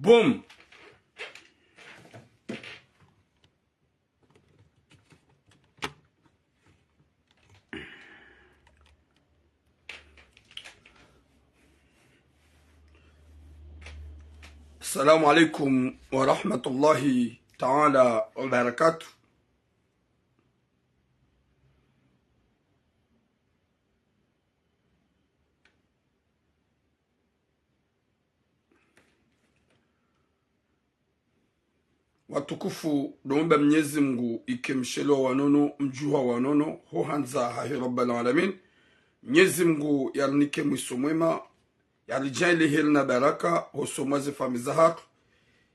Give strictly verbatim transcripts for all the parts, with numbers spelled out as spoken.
Boum. Assalamu alaikum wa rahmatullahi ta'ala wa barakatuh. Watukufu, ndo mba Mnyezi Mngu ike mshelewa wa nono, mdjuha wa nono, ho handza hahe Rabbal Alamin. Mnyezi Mngu yarinike mwiso mwema, yaridjaanlie heri na baraka, hosoni mwa ze famiyi zahatru,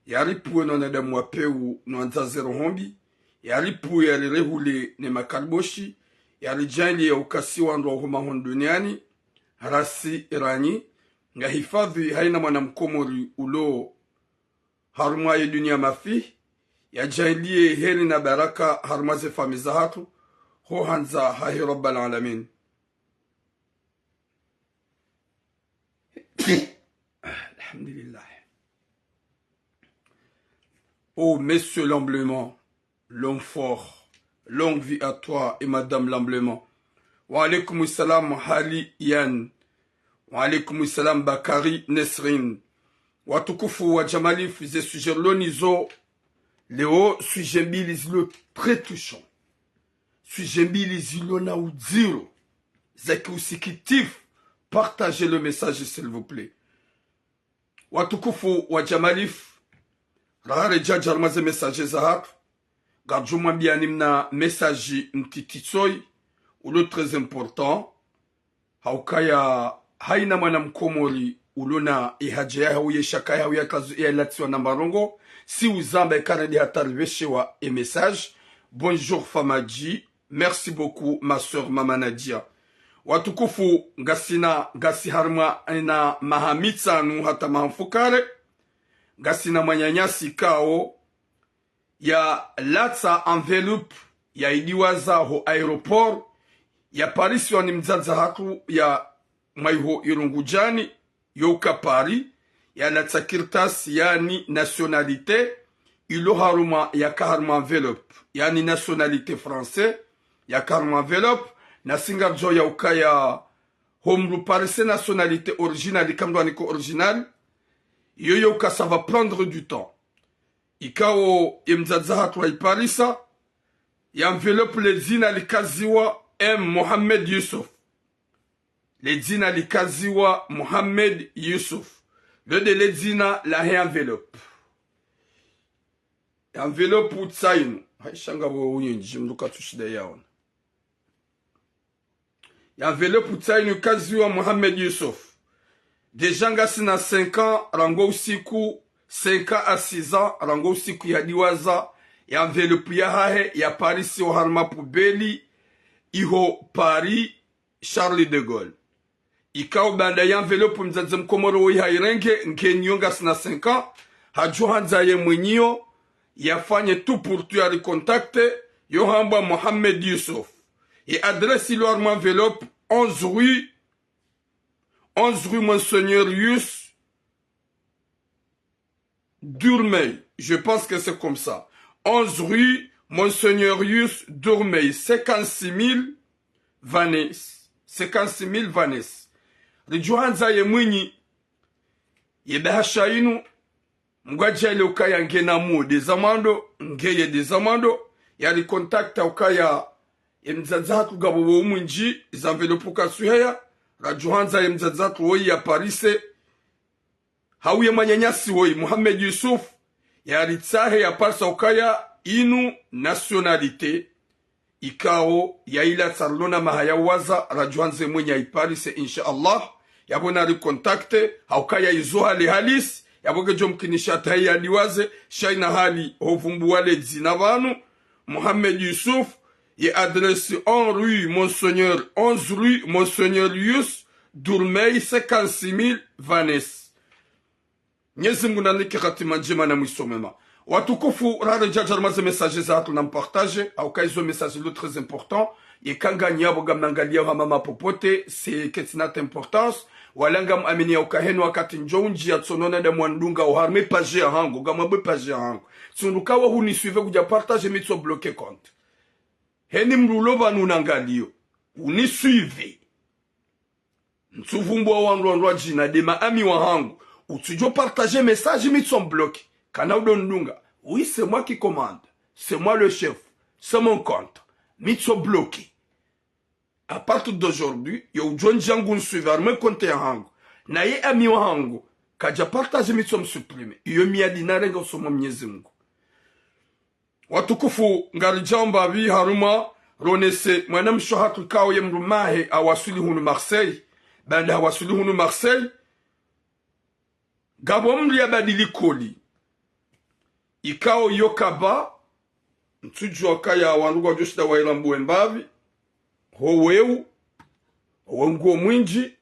yaripvuwe no wanadamu wa pewu no wandza ze roho mbi, yaripvuwe yarirehule ne makariboshi, yaridjaanlie ya ukasi wandru wa huma hunu duniani, rasi ranyi, ngahifadhwi haina mwana mkomori ulo harumwa ye dunia mafi, yadjaanlie heri na baraka harumwa ze famiyi zahatru, ho handza hahe Rabbal Alamin. Alhamdulillah. Oh, Monsieur Lamblement, l'homme fort, longue vie à toi et Madame Lamblement. Wa alaikum salam, Hali Yann. Wa alaikum salam, Bakari Nesrin. Watukufu wa Jamalif, ze sujet rilo nazo leo, sujet mbili zilo très touchant. Sujet mbili zilo na udziro, za kiusikitif. Partagez le message, s'il vous plaît. Watukufu wa Jamalif, raha redja harumwa ze message zahatru, ngaridjo mwambiani mna message mtiti tsoyi, ulo très important, haukaya haina mwana mkomori ulo na ihaja yahe, hau ye shaka yahe, hau ya kazu ya latsiwa na marongo, si uzamba ikana ndi hata ripveshewa e message. Bonjour Famadji, merci beaucoup ma sœur Mama Nadia. Watukufu, ngasina, ngasi harumwa ina maha mitsanu hata maha mfukare, ngasina mwananyasi kao yalatsa enveloppe ya idiwaza ho aéroport ya Paris, wani mdzadze hatru ya mwaiho Irungudjani, yo uka Paris, yalatsa kartasi, yani nationalité, ilo harumwa, yaka harumwa enveloppe, yani nationalité français, yaka harumwa enveloppe, na si ngaridjo ya ukaya ho mdru parisa nationalité originale, ika mdru aniko originale, iyo yo uka ça va prendre du temps. Ikao ye mdzadze hatru haiparisa, ye enveloppe le dzina likaziwa M Mohamed Youssouf. Le dzina likaziwa Mohamed Youssouf. Lo nde le dzina lahe enveloppe. Enveloppe utsainu. Haisha ngapvo unyindji, mdru katsu shinda yaona. Ye enveloppe utsainu ikaziwa Mohamed Youssouf. Déjà ngasina cinq ans, rangu usiku, cinq ans à six ans, rangu usiku yadiwaza ye enveloppe yahahe, yaparisa oharumwa poubelle, iho Paris, Charles de Gaulle. Ikao baanda ye enveloppe mdzadze mkomori woyi hairenge, nge niyo ngasina cinq ans, hadjo handza ye mwenyi yo, yafanye tout pour tout yaricontacte, yo hambwa Mohamed Youssouf. Ye adresse ilo harumwa enveloppe, onze rue, onze rue Monseigneur Yus Durmey, je pense que c'est comme ça. Onze rue Monseigneur Yus Durmey, cinquante-six mille Vannes. Cinquante-six mille Vannes. Ridjo handza ye mwenyi ye bahasha inu, Mngu adjaanlie ukaya ngena mo nde za mwando, ngeye nde za mwando, yaricontacta ukaya ye mdzadze hatru ngapvo wo umwindji, ze enveloppe ukatsu heya, radjo handza ye mdzadze hatru woyi yaparise, hau ye mwananyasi woyi, Mohamed Youssouf, yaritsahe yaparisa ukaya inu nationalité, ikao yailatsa rilo na maha ya uwaza, radjo handza ye mwenyi yaiparise, insha Allah, yapvo naricontacte, haukaya izo hali halisi, yapvo ngedjo mkinisha hata yadiwaze, sha ina hali hovumbuwa le dzina pvanu, Mohamed Youssouf, ye adresse onze rue Monseigneur, onze rue Monseigneur Yus Durmey, cinquante-six mille Vannes. Mnyezi Mngu nanike khatima ndjema na mwiso mwema. Watukufu, raha redja harumwa ze message zahatru na mpartage, haukaya izo message lo très important, yeka nganyi yapvo ngamnangaliya hama mapopote, c'est que c'est notre importance, Wala ngamuamini ya uka heni wakati ndjo undji ya tsonona nda mwandunga oharumwa e page ya hangu, ngamwambe page ya hangu. Tsundru kawa huni suivre kudja partager mi tso bloquer compte. Heni mdru ulo pvanu unangaliyo. Uni suivre. Ntsu vumbua wandru wandru wadjina nde ma amis wa hangu. Utsudjo partager message mi tso mbloquer. Kana udo ndunga. Oui, c'est moi qui commande. C'est moi le chef. C'est mon compte. Mi tso bloquer. À partir d'aujourd'hui, yo udjo ndja ngu nsuivre harumwa e compte ya hangu. Naye ami wa hangu, kadja partager mi tso msupprimer. Iyo miadi narenga usoni mwa Mnyezi Mungu. Watukufu, ngaridjao mbapvi harumwa ronese mwanamshe hatru ikao ye mdrume wahe hawaswili hunu Marseille. Baanda hawaswili hunu Marseille, ngapvo mdru yabadili koli. Ikao yo kaba, ntsudjua kaya wandru ngwadjo shinda wairambue mbapvi, ho weu, ho wenguo mwindji,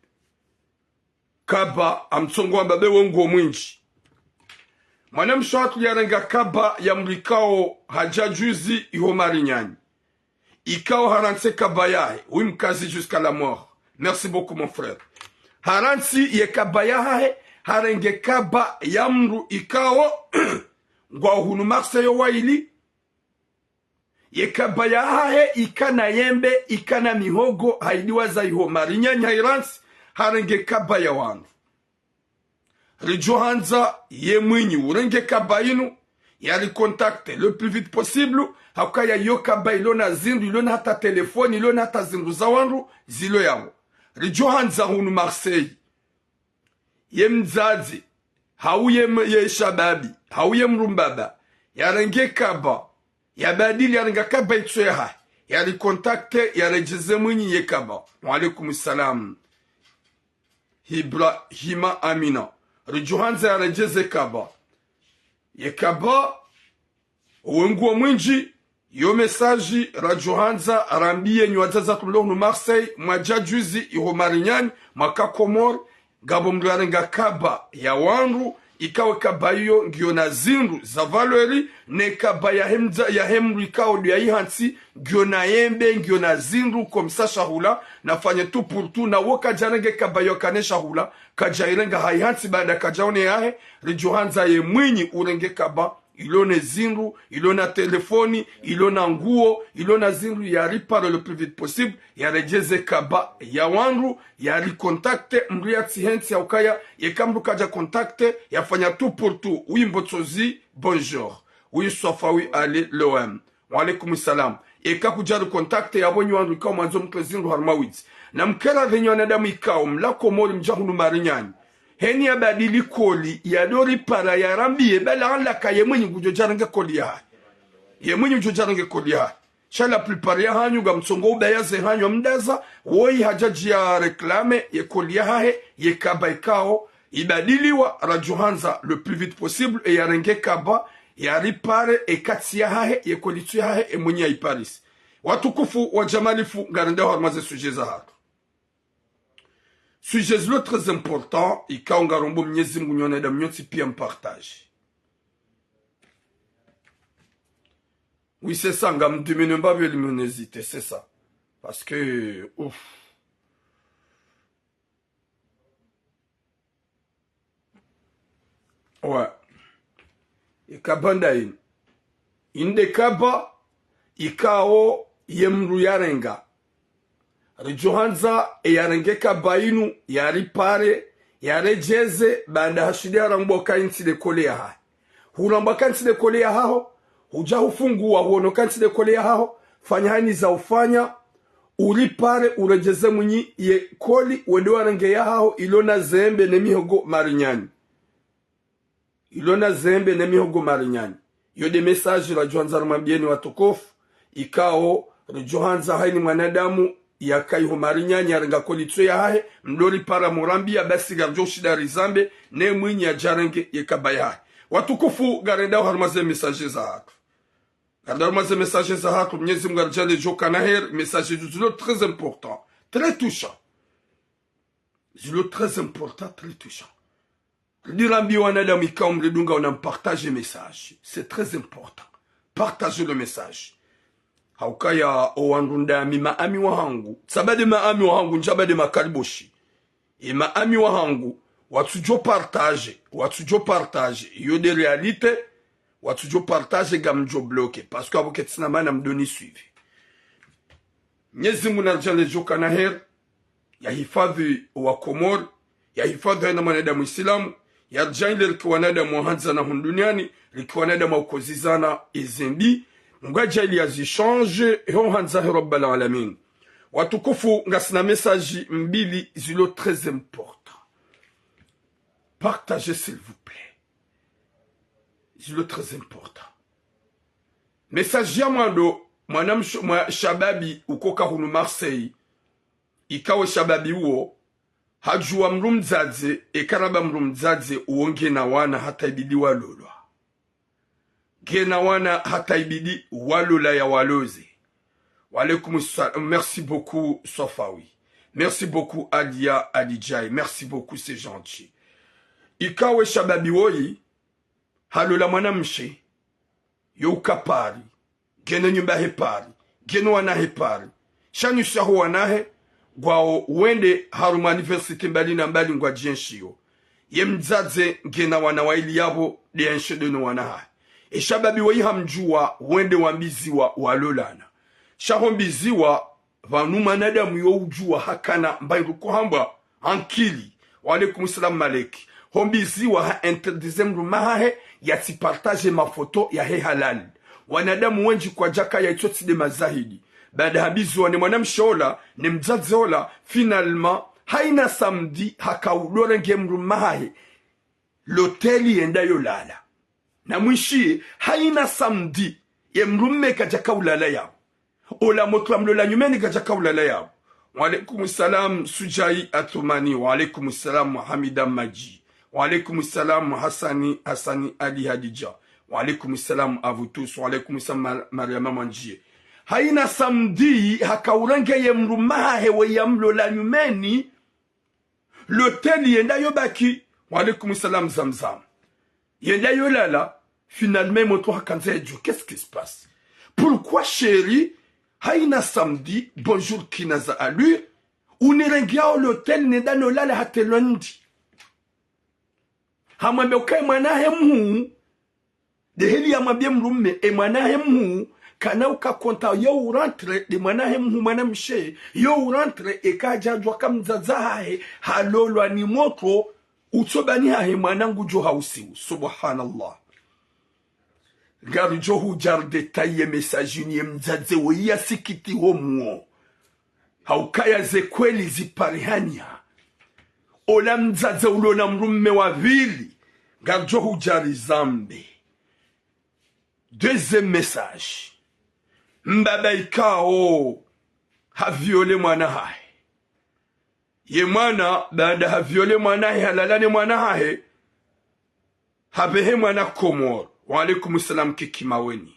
kaba, amtsongo wamba be wenguo mwindji. Mwanamshe hatru yarenga kaba ya mdru ikao hadja juzi iho Marignane. Ikao harantsi e kaba yahe. Oui, mkazi jusqu'à la mort. Merci beaucoup, mon frère. Harantsi ye kaba yahahe, harenge kaba ya mdru ikao ngwao hunu Marseille yo waili. Ye kaba yahahe ikana yembe, ikana mihogo, haidiwaza iho Marignane hairantsi, harenge kaba ya wandru. Ridjo handza ye mwinyi urenge kaba inu, yari contacter le plus vite possible, ha ukaya yo kaba ilona zindru, ilona hata telefoni, ilona hata zindru za wandru, zilo yapvo. Ridjo handza hunu Marseille. Ye mdzadze, hau ye m-, ye shababi, hau ye mdru mbaba, yarenge kaba, yabadili yarenga kaba itso yahahe, yari contacter, yaredjeze mwinyi ye kaba. Wa alaikum salam. Ibrahima Amina. Ridjo handza yaredjeze kaba. Ye kaba, owenguo mwindji, yo message radjo handza, rambiye nyi wadzadze hatru mlo hunu Marseille, mwadja juzi iho Marignane, mwaka Komori, ngapvo mdru yarenga kaba ya wandru, ikao e kaba iyo ngiyona zindru za valeur, ne kaba yahe mdza-, yahe mdru ikao ndo yaihantsi, ngiyona yembe, ngiyona zindru, comme ça shahula, nafanye tout pour tout, na wo kadjarenge kaba yo kane shahula, kadjairenga haihantsi baanda kadjaone yahe, ridjo handza ye mwinyi urenge kaba, ilona zindru, ilona telefoni, ilona nguo, ilona zindru, yari pare le plus vite possible, yaredjeze kaba ya wandru, yari contacter, mdru yatsihentsi ha ukaya, yeka mdru kadja contacter, yafanya tout pour tout. Oui, Mbotsozi, bonjour. Oui, Swafa, oui, Ali, l'O M. Wa alaikum salam. Eka kudjari contacter, yapvo nyi wandru ikao mwandzo mtowe zindru harumwa widzi. Na mkera pvenyi wanadamu ikao mla Komori mdja hunu Marignane. Heni yabadili koli, yado ripara yarambiye, bala anlaka ye mwinyi ngudjo djarenge koli yahahe. Ye mwinyi ngudjo djarenge koli yahahe. Sha la plupart ya hanyu ngamtsongo ubaya ze hanyu amdaza, woyi hadjadji ya réclamer ye koli yahahe, ye kaba ikao ibadiliwa, radjo handza le plus vite possible, e yarenge kaba, yari pare, e katsi yahahe, ye koli tsu yahahe, e mwinyi yaiparise. Watukufu wa djamalifu, ngarendao harumwa ze sujet za hatru. Sujet zilo très important, ikao ngarombo Mnyezi Mungu nyi wanadamu nyontsi pia mpartage. Oui, c'est ça, ngamdumine mbapvi luminosité, c'est ça. Parce que, ouf. Ouais. Ye kaba nda inu. Inde kaba, ikao ye mdru yarenga. Ridjo handza, e yarenge kaba inu, yari pare, yaredjeze, baanda hashindi harambwa ka intsi nde koli yahahe. Hurambwa ka intsi nde koli yahaho, hudja hufungua huono ka intsi nde koli yahaho, fanya hani za ufanya, uri pare, uredjeze mwinyi ye koli, wende warenge yahaho, ilona zembe ne mihogo Marignane. Ilona zembe ne mihogo Marignane. Yo nde message radjo handza rimwambiyeni watukufu, ikao ridjo handza hayina mwanadamu yaka iho Marignane yarenga koli tso yahahe, mdori para murambiya basi ngaridjo shinda rizambe, ne mwinyi yadjarenge ye kaba yahahe. Watukufu, ngarendao harumwa ze message za hatru. Ngarendao harumwa ze message za hatru, Mnyezi Mungu aridjaanliye djo kana heri, message zilo très important, très touchant. Zilo très important, très touchant. Ridirambiye wanadamu ikao mridungao na mpartage message. C'est très important. Partagez le message. Haukaya owandru ndami maami wahangu. Tsamba nde maami wahangu, ndjamba nde makariboshi. Ema ami wahangu, watsudjo partager, watsudjo partager. Iyo nde réalité, watsudjo partager ngamdjo bloquer. Parce que apvo ketsina mana mdoni suivre. Mnyezi Mungu naridjaanlie djo kana heri, yahifadhwi wa Komori, yahifadhwi hayina mwanadamu Isilamu, yaridjaanlie rike wanadamu wahandzana hunu duniani, rike wanadamu wakozizana ezembi, Mungu yadjaanlie yazichange, ho handza he Rabbal Alamin. Watukufu, ngasina message mbili zilo très important. Partagez, s'il vous plaît. Zilo très important. Message ya mwando, mwana msho-, mwa shababi ukoka hunu Marseille. Ikao shababi uwo, hadjuwa mdru mdzadze, eka ramba mdru mdzadze uwo ngena wana hata ibidi walolwa. Ngena wana hata ibidi walola ya waloze. Wa alaykum salam. Merci beaucoup, Safawi. Merci beaucoup, Adia Adidjai. Merci beaucoup, c'est gentil. Ikao shababi woyi, halola mwana mshe, yo uka Paris, ngena nyumba he Paris, ngena wana he Paris. Sha nusu yaho wana he, ngwao wende harumwa université mbali na mbali ngwadjienshiyo. Ye mdzadze ngena wana waili yapvo, nde yaenshi ndeno wana hahe. Eshababi woyi hamdjuwa, wende wambiziwa, walolana. Sha hombiziwa, pvanu mwanadamu yo udjuwa hakana mba iruko hambwa ankili. Wa alaykum salam Malek. Hombiziwa ha interdire mdrume hahe yatsi partager mafoto yahe halali. Wanadamu wendji kwadjaka ya itso tsi nde mazahidi. Baada hambiziwa ne mwana mshe ola, ne mdzadze ola, finalement, hayina samedi haka udorenge mdrume hahe l'hôtel yenda yo lala. Na mwishiye, hayina samedi, ye mdrume kadjaka ulala yapvo. Ola motro amlola nyumeni kadjaka ulala yapvo. Wa alaykum salam, Sujai Athumani. Wa alaykum salam, Hamida Maji. Wa alaykum salam, Hassani, Hassani Ali Hadidja. Wa alaykum salam à vous tous. Wa alaykum salam, Mar-, Mariama Mandjie. Hayina samedi, haka urenge ye mdrume hahe we yamlola nyumeni, l'hôtel yenda yo baki. Wa alaykum salam Zamzam. Yenda yo lala, finalement, motro hakandza yadjuwe, qu'est-ce qui se passe? Pourquoi chérie, hayina samedi, bonjour kinaza allure, unirengeao l'hôtel nenda no lala hata lundi? Hamwambe uka ye mwana hahe mhuu, nde heli yamwambie mdrume, e mwana hahe mhuu, kana uka konta yo urentre, nde mwana hahe mhuu mwana mshe, yo urentre, eka hadja hadjuwa ka mdzadze hahe halolwa ni motro, utso bani hahe mwana ngudjo hausiu. Subhanallah. Ngarudjo hudja ridétailler message ini ye mdzadze woyi yasikiti ho mwo. Haukaya ze kweli ziparihaniha. Ola mdzadze ulo na mdrume wa pvili, ngadjo hudja rizambe. Deuxième message. Mbaba ikao ha viole mwana hahe. Ye mwana, baada ha viole mwana hahe, halala ne mwana hahe, hapvehe mwana Komori. Wa alaykum salam Kiki Maweni.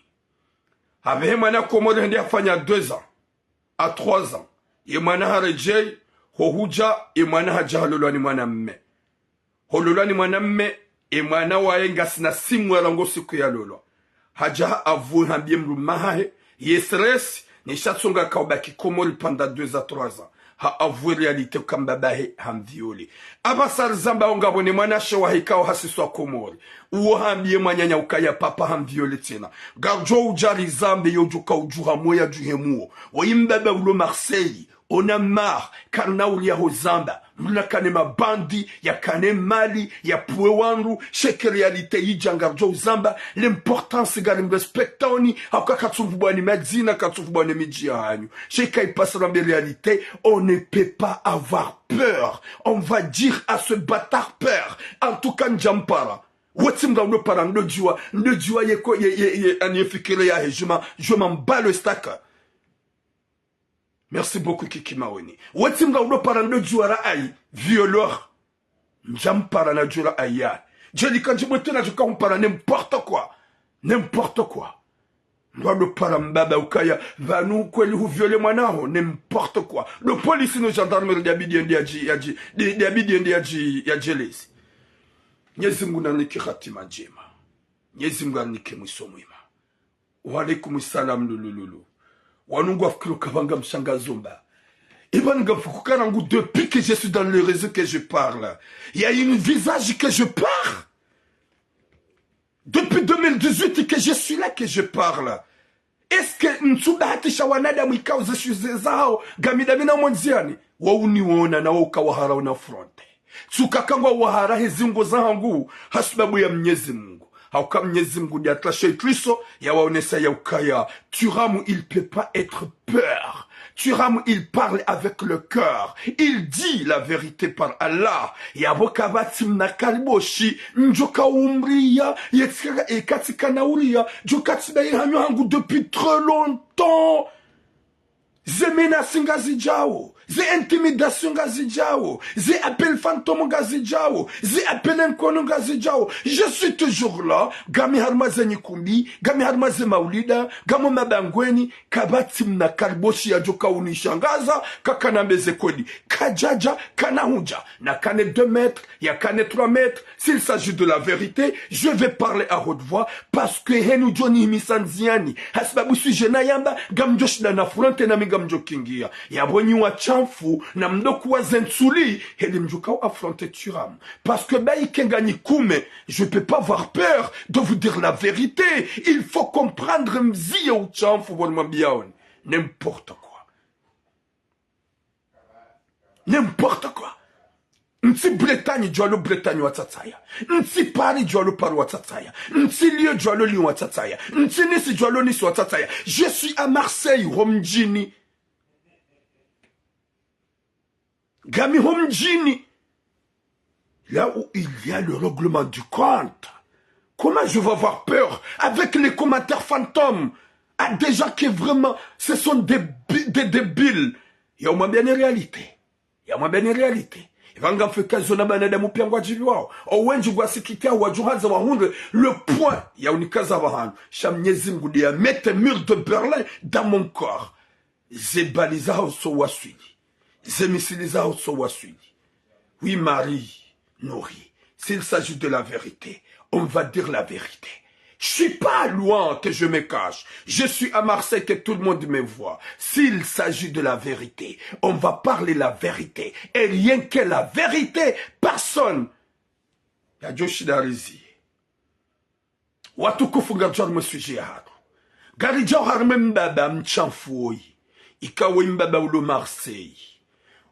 Hapvehe mwana Komori hende hafanya deux ans à trois ans. Ye mwana haredjei, ho hudja, ye mwana hadja halolwa ni mwana mme. Hololwa ni mwana mme, ye mwana waye ngasina six mois rangu siku yalolwa. Hadja ha avouer hambie mdrume hahe, ye stress, ne sha tsonga kao baki Komori pendant deux à trois ans. Ha avouer réalité uka mbaba hahe hamviole. Apvasa rizamba o ngapvo ne mwanamshe wahe ikao hasiswa Komori. Uwo hambie mwananya ukaya papa hamviole tsena. Ngarudjo udja rizambe yo djuka udjuha moya djuhe muo. Woyi mbaba ulo Marseille, on a marre, karina uria ho zamba. Mdru nakane mabandi, yakane mali, yapvuwe wandru, sha eka réalité yidja ngarudjo uzamba, l'importance ngari mrespectao ni, hauka katsu pvubwa ni madzina, katsu pvubwa ne midji yahanyu. Sha eka ipasa rambe réalité, on ne peut pas avoir peur. On va dire à ce bâtard peur. En tout cas, ndjampara. Wotsi mdru udo para ndo djuwa, ndo djuwa yeko, ye, ye, ye, ani ye fikira yahe, je m'en, je m'en bats le steak. Merci beaucoup, Kiki Maweni. Wotsi mdru udo para ndo djuwa ra ayi, violeur. Ndjampara na djura ayi. Djeli kandji mwete na djuka umpara n'importe quoi. N'importe quoi. Mdru udo para mbaba ukaya, pvanu kweli hu viole mwana haho, n'importe quoi. Ndo police no gendarmerie nde yabidi yende yadji, yadji, nde, nde yabidi yende yadji, yadjelezi. Mnyezi Mungu narinike hatima ndjema. Mnyezi Mungu arinike mwiso mwema. Wa alaykum salam Lulululu. Wanu ngwafikiri uka pvanga mshangazo mba. Iba ngamfukuka rangu depuis que je suis dans le réseau que je parle. Il y a une visage que je pars. Depuis deux mille dix-huit que je suis là, que je parle. Est-ce que ntsubahatisha wanadamu ikao ze sujet zahao ngamidamina omo ndziani? Wauniona na wauka wahara una affronter. Tsukaka ngwao wahara he ziungo zahangu, hasibabu ya Mnyezi Mungu. Hauka Mnyezi Mungu ndiye atrashe itriso, yawaonesa yaukaya, Thuram, il peut pas être peur. Thuram, il parle avec le cœur. Il dit la vérité par Allah. Yapvo kapvatsi mna kaliboshi, ndjo kaumria, yetsika, ekatsi kana uria, ndjo katsi bayi hanyo hangu depuis très longtemps. Ze menaces ngazidjao, ze intimidations ngazidjao, ze appels fantômes ngazidjao, ze appels inconnus ngazidjao. Je suis toujours là, ngami harumwa ze nyikumbi, ngami harumwa ze maulida, ngami mabangweni, kapvatsi mna kaliboshi yadjo kaunishangaza, kakanambeze kweli. Kadjadja, kana hudja, nakane deux mètres, yakane trois mètres, s'il s'agit de la vérité, je vais parler à haute voix, parce que henu djo nihimisa ndziani, hasibabu sujet nayamba, ngamdjo shinda na affronter nami ngamdjo kingia. Yapvo nyi washamfu, namdjo kuwa ze ntsuli, heli mdjo kao affronter Thuram. Parce que bayi ke nganyi kume, je peux pas avoir peur de vous dire la vérité. Il faut comprendre mziye ushamfu, bon mwambiaoni. N'importe quoi. N'importe quoi. Ntsi Bretagne djwalo Bretagne watsatsaya. Ntsi Paris djwalo Paris watsatsaya. Ntsi Lyon djwalo Lyon watsatsaya. Ntsi Nice djwalo Nice watsatsaya. Je suis à Marseille, ho mdjini. Ngami ho mdjini. Là où il y a le règlement du compte. Comment je vais avoir peur avec les commentaires fantômes à des gens qui vraiment, ce sont des, bi- des débiles. Yaumwambiani réalité. Yaumwambiani réalité. Ipvanga mfika zona banadamu pia ngwadjiliwao. Owendji ngwasikitia wadjuhaza wahundre le point yaunikaza pvahanu. Sha Mnyezi Mungu ndiye amete mur de Berlin dans mon corps. Ze bali zahao zo waswili. Ze misili zahao zo waswili. Oui, Marie, Nouri, s'il s'agit de la vérité, on va dire la vérité. Je suis pas loin que je me cache. Je suis à Marseille que tout le monde me voit. S'il s'agit de la vérité, on va parler la vérité. Et rien que la vérité, personne. Ya Joshi Darizi. Watukufu, ngaridjo harumwa sujet yahatru. Ngaridjo harumwa mbaba mshamfu woyi. Ikao mbaba ulo Marseille.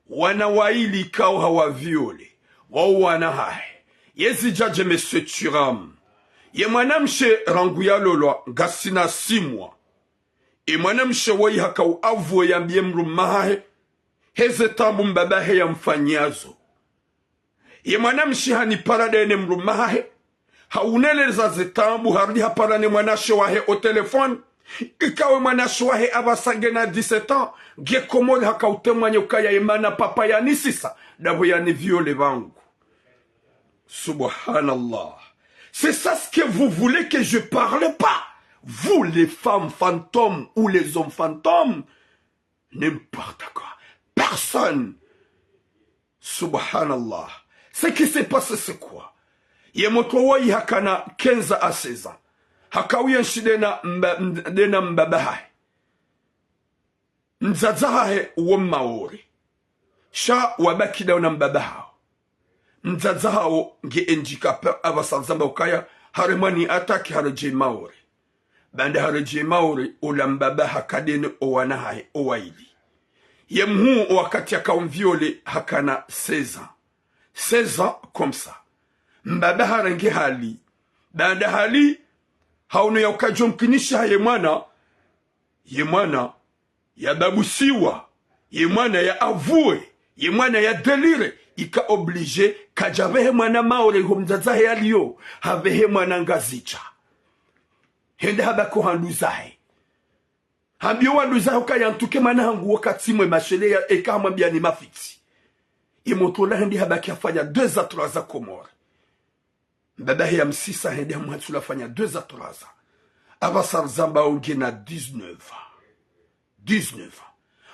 Wana waili ikao hawa viole. Wao wana hahe. Yezi djadje Monsieur Thuram. Ye mwanamshe rangu yalolwa ngasina six mois. Ye mwanamshe woyi hakao avoué yambiye mdrume hahe. Heze taabu mbaba hahe yamfanyiazo. Ye mwanamshe hanipara ndaye ne mdrume hahe. Hauneleza ze taabu harudi hapara ne mwanashe wahe o téléphone. Ikao mwanashe wahe apvasa ngena dix-sept ans. Nge Komori hakao utemwanye ukaya ye mana papa yanisisa. Ndapvo yani viole pvangu. Subhanallah. C'est ça ce que vous voulez que je parle pas? Vous les femmes fantômes ou les hommes fantômes? N'importe quoi. Personne. Subhanallah. Ce qui s'est passé, c'est quoi? Ye mwana woyi hakana quinze à seize ans. Hakao uyenshi ndaye na mba-, ndaye na mbaba hahe. Mdzadze hahe wo Maore. Sha wabaki ndawo na mbaba hawo. Mdzadze hawo nge handicapé apvasa zamba ukaya haremwa ni attaque haredjeyi Maore. Baanda haredjeyi Maore, ola mbaba haka ndaye ne owana hahe owaili. Ye mhuu owakati yakao mviole hakana seize ans. Seize ans comme ça. Mbaba harenge hali. Baanda hali, haono ya uka djomkinisha haye mwana, ye mwana yababusiwa, ye mwana ya avoué, ye mwana ya déliré, ika obligé, kadjapvehe mwana Maore iho mdzadze hahe yaliyo, hapvehe mwana Ngazidja. Hende habaki ho wanduzahe. Hambiyo wanduzahe ukaya ntsuke mwana hangu wakati mwe mashele ya eka hamwambiya ni mafitsi. Ye mwana ola hende habaki hafanya deux à trois ans Komori. Mbaba hahe yamsisa hende hamwatsula hafanya deux à trois ans. Apvasa zamba ungena dix-neuf ans. Dix-neuf ans.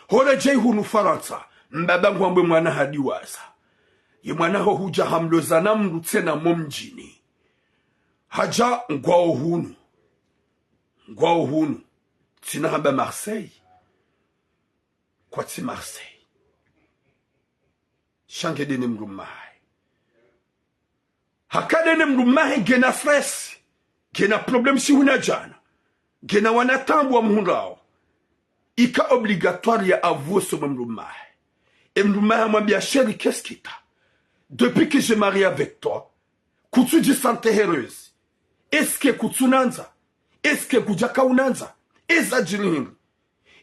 Horedjeyi hunu Farantsa, mbaba ngwambwe mwana hadiwaza. Ye mwana ho hudja hamloza na mndru tsena mo mdjini. Hadja ngwawo hunu. Ngwawo hunu. Tsina hamba Marseille. Kwatsi Marseille. Sha nge dene mdrumme hahe. Haka dene mdrumme hahe ngena stress, ngena problème shihu na djana, ngena wana taabu wa mhundrao. Ika obligatoire ya avouer so mdrumme hahe. E mdrumme hahe hamwambia, chérie, qu'est-ce que t'as? Depuis que j'ai marié avec toi, kutsu dji sentir heureuse? Est-ce que kutsu nandza? Est-ce que kudjaka unandza? Eza djiri hindri?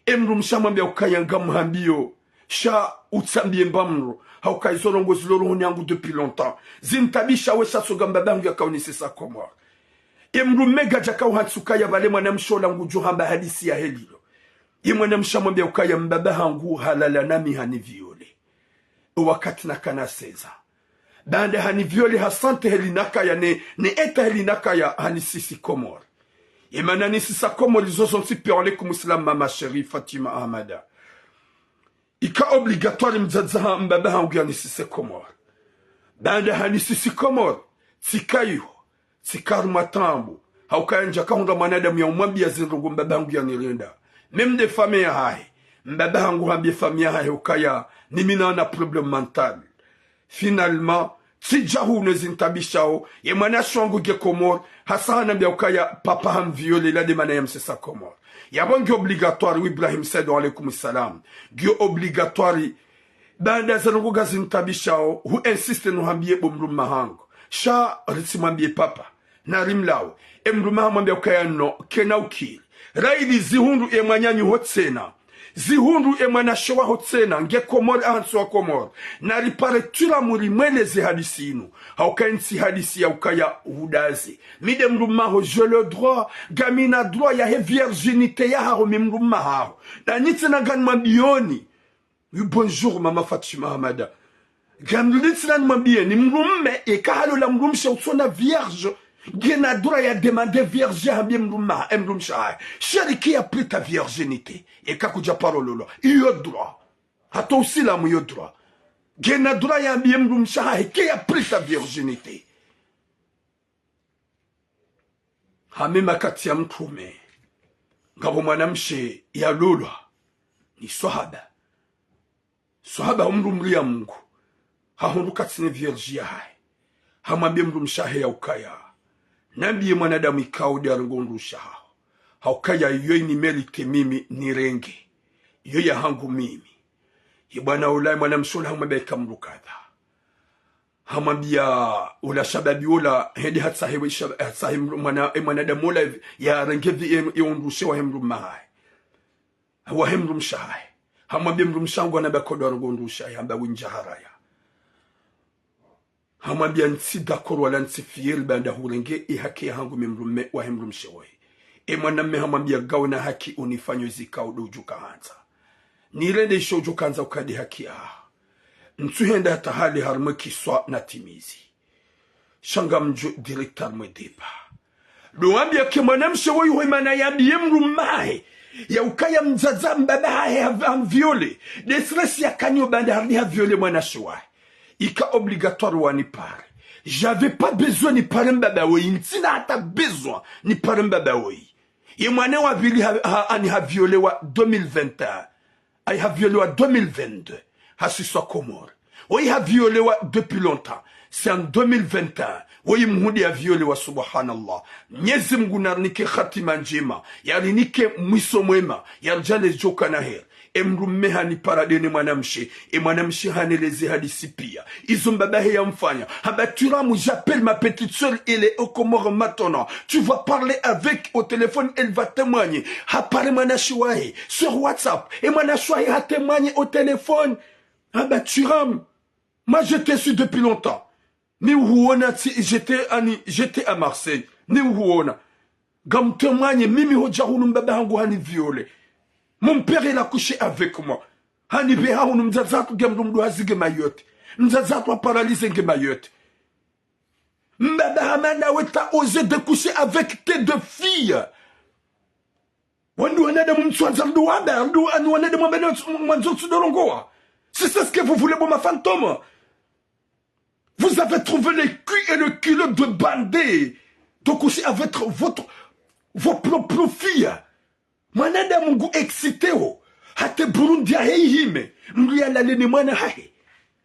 E mdrumshe hamwambia ukaya ngamhambio, sha utsambie mba mdru, hauka izo ndrongoo zilo rohoni hangu depuis longtemps. Zintaabisha we sha so nga mbaba hangu yaka unisisa Komori. E mdrumme ngadjaka uhantsi ukaya pvale mwanamshe ola ngudjo hamba hadisi yahe lilo. Ye mwanamshe hamwambia ukaya mbaba hangu halala nami hani viole. O wakati nakana seize ans. Baanda hani viole ha sentir heli nakaya ne, ne état heli nakaya hanisisi Komori. Ye mana nisisa Komori zo zontsi pia. Wa alaykum salam mama chérie Fatima Ahmada. Ika obligatoire mdzadze ha mbaba hangu yanisise Komori. Baanda hanisisi Komori, tsika iho, tsika harumwa taabu. Haukaya ndjaka hundra mwanadamu ya umwambia zindrongoo mbaba hangu yanirenda. Même de famille yahahe. Mbaba hangu hambie famille yahahe ukaya, mimi nana problème mental. Finalement, tsidja hunu zintaabishao, ye mwanashe wangu nge Komori, hasa hanambia ukaya papa hamviole, ila de mana yamsisa Komori. Yapvo ngiyo obligatoire, wi Ibrahim Said, wa alaykum salam. Ngiyo obligatoire, baanda zandrongoo ngazintaabishao, hu insiste nuhambie bo mdrumme hangu. Sha ritsimwambie papa. Narimlawe. E mdrumme hamwambia ukaya non, kena ukiri. Raili zihundru ye mwananyaho tsena. Zihundru ye mwanashe waho tsena, nge Komori, ahantsi wa Komori. Naripare turamu rimweleze hadisi inu. Hauka ntsi hadisi ya ukaya hudaze. Mi de mdrumme haho, j'ai le droit, ngamina droit yahe virginité yahaho mi mdrumme haho. Na nyi tsena nganimwambioni. Oui, bonjour, mama Fatima Ahmada. Ngamlitsi nanimwambieni, mdrumme, eka halola mdrumshe utsona vierge, ngena droit ya demander vierge hambie mdrumme, e mdrumshe hahe. Chérie, qui a pris ta virginité? Eka kudja paro lolwa. Iyo droit. Hata usilamu iyo droit. Ngena droit yambie mdrumshe hahe, qui a pris ta virginité? Hama wakati ya mtrume, ngapvo mwanamshe yalolwa ni swahaba. Swahaba umrumri ya Mungu. Hahundru katsina vierge yahahe. Hamwambie mdrumshe wahe ya ukaya, nambie mwanadamu ikao de arongoe undrusha haho. Ha ukaya iyo ini mérite mimi nirenge. Iyo ya hangu mimi. Ye bwana ula, mwanamshe ula hamwambia ika mdru kadha. Hamwambia ula shababi ula, hende hatsahe we shab-, hatsahe mdru-, mwana, e mwanadamu ula, yarenge vi-, e, e undrushe wahe mdrume wahahe. Wahe mdrumshe wahahe. Hamwambia mdrumshe wangu ana bakodo arongoe undrusha, yamba windja haraya. Hamwambia ntsi d'accord wala ntsi fier baanda hurenge e haki ya hangu mi mdrume wahe mdrumshe woyi. E mwanamme hamwambia ngawe na haki unifanye zikao do udjo kahandza. Nirende isho udjo kahandza ukadi haki ya. Ntsuhenda hata hali harumwe kiswa na timizi. Sha ngamdjo direct harumwe débat. Do wambia ke mwanamshe woyi ho imana yambie mdrume wahahe. Ya ukaya mdzadze mbaba wahahe ha, hamviole. De stress yakanayo baanda harudi haviole mwanamshe wahahe. Ika obligatoire wanipare. J'avais pas besoin nipare mbaba woyi. Ntsina hata besoin nipare mbaba woyi. Ye mwana wa pvili ha, ha, ani haviole wa deux mille vingt et un. Ayi haviole wa deux mille vingt-deux. Hasiswa Komori. Woyi haviole wa depuis longtemps. C'est en deux mille vingt et un. Woyi mhudi haviole wa, subhanallah. Mnyezi Mungu narinike hatima ndjema. Yarinike mwiso mwema. Yaridjaanlie djo kana heri. E mdrume hanipara de ne mwanamshe. E mwanamshe haneleze hadisi pia. Izo mbaba wahe yamfanya. Hamba Thuram, j'appelle ma petite sœur, elle est aux Comores maintenant. Tu vas parler avec au téléphone, elle va témoigner. Hapare mwanamshe wahe sur WhatsApp. E mwanamshe wahe ha témoigner au téléphone. Hamba Thuram, moi je te suis depuis longtemps. Mi uhuona tsi, j'étais ani, j'étais à Marseille. Mi uhuona. Ngam témoigner, mimi hodja hunu mbaba hangu haniviole. Mon père, il a couché avec moi. Hanipveha hunu, mdzadze hatru nge mdru mdru hazi nge Mayotte. Mdzadze hatru ha paralysé nge Mayotte. Mbaba hama nawe t'as osé de coucher avec tes deux filles. Wandru wanadamu mtsuandza mdru wamba, wandru ani wanadamu wamba na mwandzo tsudorongoa. Si c'est ce que vous voulez, bon, ma fantôme. Vous avez trouvé le cul et le culot de bander, de coucher avec votre, vos propres filles. Mwanadamu ngu excité ho. Hata Burundi yahe ihime. Mdru yalale ne mwana wahahe.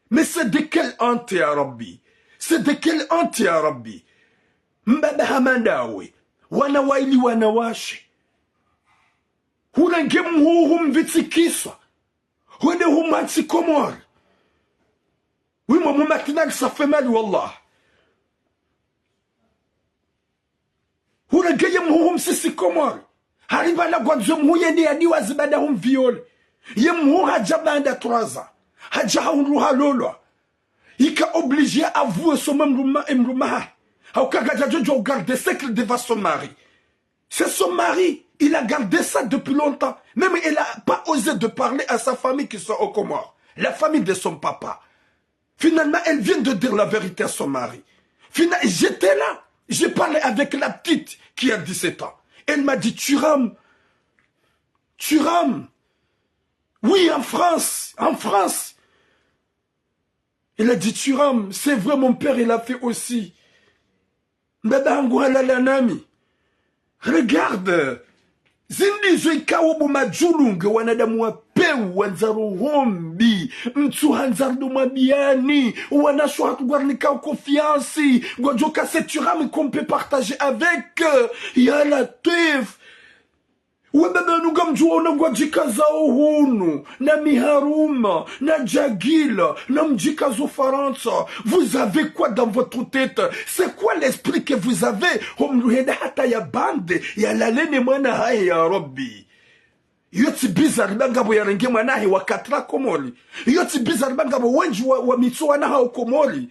Mais c'est de quelle honte, ya Rabbi? C'est de quelle honte, ya Rabbi? Mbaba hama ndawe, wana waili wanawashe. Hurenge mhuu humvitsi kiswa. Hwende humwantsi Komori. Oui, moi, mon matinal, ça fait mal, wallah. Hurenge ye mhuu humsisi Komori. Hari pvala ngwandzo ye mhuu yende yadiwazi baada humviole. Ye mhuu hadja baada trois ans. Hadja hahundru halolwa. Ika obligé avouer son mdrumme, mdrumme hahe. Hauka kadjadjo garder secret devant son mari. C'est son mari. Il a gardé ça depuis longtemps. Même elle a pas osé de parler à sa famille qui sont aux Comores. La famille de son papa. Finalement, elle vient de dire la vérité à son mari. Fina-, j'étais là. J'ai parlé avec la petite qui a dix-sept ans. Elle m'a dit, Thuram, Thuram. Oui, en France, en France. Il a dit, Thuram, c'est vrai, mon père, il a fait aussi. Mbaba hangu halala nami. Regarde. Zindri zo ikao bo madjulunge, wanadamu wa pewu, wandzaro hombi, mtsu handzaro do mwabiani, wanasho hatru ngwarinikao confiance, ngwadjoka c'est Thuram qu'on peut partager avec, ya Latwif. Wababa wanu ngamdjuwa ona ngwadjikazao hunu, na Miharuma, na Djagila, na mdjikazo Farantsa. Vous avez quoi dans votre tête? C'est quoi l'esprit que vous avez? Homdru henda hata ya bande, yalale ne mwana hahe ya Rabbi. Iyo tsi bizarre ba ngapvo yarenge mwana hahe wa quatre ans Komori. Iyo tsi bizarre ba ngapvo wendji wa, wa mitso wana hao Komori.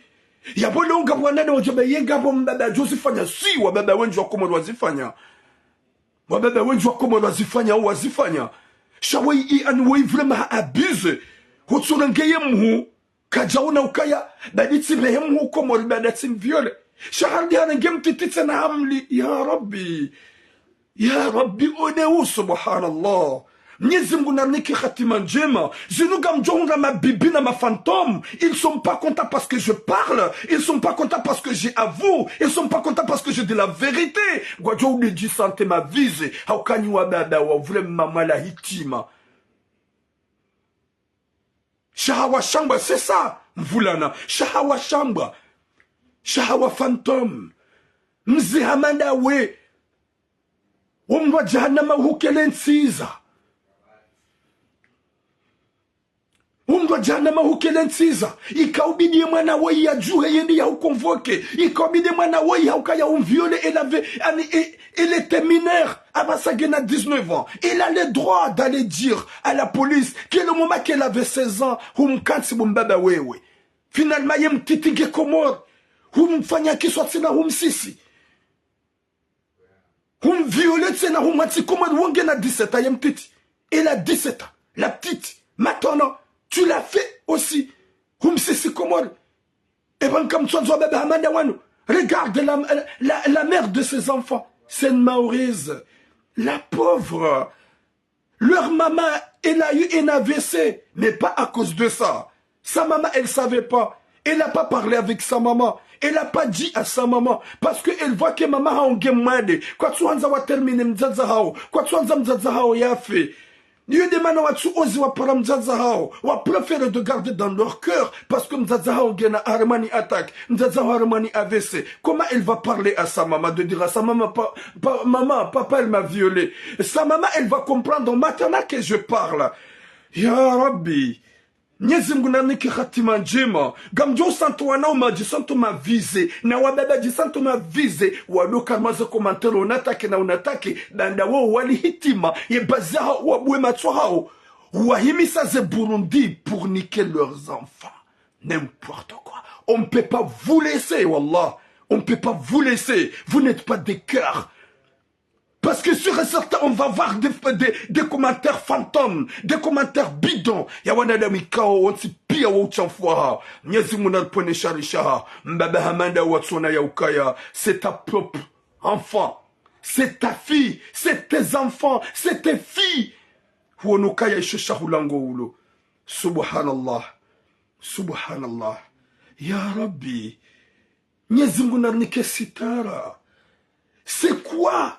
Yapvo leo ngapvo wanadamu wadjo amba ye ngapvo mbaba djozifanya, si wababa wendji wa Komori wazifanya. Wababa wendji wa Komori wazifanya, wazifanya. Sha woyi, i, ani woyi vraiment ha abusé. Hutsurenge ye mhuu, kadjaona ukaya, badi tsi mbehe mhuu Komori, badi tsi mviole. Sha harudi harenge mtiti tsena hamli, ya Rabbi. Ya Rabbi, on est où, subhanallah? Mnyezi Mngu narinike hatima ndjema. Zinu ngamdjo hundra mabibi na ma fantômes. Ils sont pas contents parce que je parle. Ils sont pas contents parce que j'ai avoué. Ils sont pas contents parce que j'ai dit la vérité. Ngwadjo udedji sante mavize. Hauka nyi wababa wa vraiment mwala hitima. Sha hawa shambwa, c'est ça, mvulana. Sha hawa shambwa. Sha hawa fantôme. Mzi hama ndawe. Wo mndru wa jahannama uhukele ntsiza. Wo mndru wa jahannama uhukele ntsiza. Ikaubidi ye mwana woyi yadjuhe yende yahuconvoqué. Ikaubidi ye mwana woyi hauka yahumviole, elle avait, ani, e-, elle était mineure. Apvasa ngena dix-neuf ans. Elle a le droit d'aller dire à la police que le moment qu'elle avait seize ans, humkantsi bo mbaba wewe. Finalement, ye mtiti nge Komori. Humfanya kiswa tsena humsisi. Humviole tsena humwantsi Komori wo ngena dix-sept ans ye mtiti. Elle a dix-sept ans. La petite. Maintenant, tu l'as fait aussi. Humsisi Komori. Eba nkamtsuandzo wababa hama nda wanu. Regarde la, la, la mère de ses enfants. Sainte-Maurice. La pauvre. Leur maman, elle a eu un A V C, mais pas à cause de ça. Sa maman, elle savait pas. Elle n'a pas parlé avec sa maman. Elle n'a pas dit à sa maman. Parce qu'elle voit que maman haonge mwade. Kwatsuandza wa terminer mdzadze hawo. Kwatsuandza mdzadze hawo yafe. Iyo nde mana watsuozi wapara mdzadze hawo. Wa préfère de garder dans leur cœur. Parce que mdzadze hawo ngena harumwa ni attaque. Mdzadze hawo harumwa ni A V C. Comment elle va parler à sa maman, de dire à sa maman, pa, pa, maman, papa, elle m'a violé. Sa maman, elle va comprendre maintenant que je parle. Ya Rabbi, Mnyezi Mngu narinike hatima ndjema. Ngamdjo usantu wana uma djisantu mavize, na wababa djisantu mavize, wadoka maze commentaire, on attaque na on attaque, banda wo wali hitima, ye bazi hawo, wabwe matso hawo, wahimisa ze Burundi pour niquer leurs enfants. N'importe quoi. On ne peut pas vous laisser, wallah. On ne peut pas vous laisser. Vous n'êtes pas de cœur. Parce que sûr et certain, on va voir des, des, des commentaires fantômes, des commentaires bidons. Ya wanadamu ikao wontsi pia wo utshafu waha. Mnyezi Mngu naripvwene shari shaha. Mbaba hama nda watsona ya ukaya. C'est ta propre enfant. C'est ta fille. C'est tes enfants. C'est tes filles. Huono ukaya isho shahula ngo ulo. Subhanallah. Subhanallah. Ya Rabbi. Mnyezi Mngu narinike sitara. C'est quoi?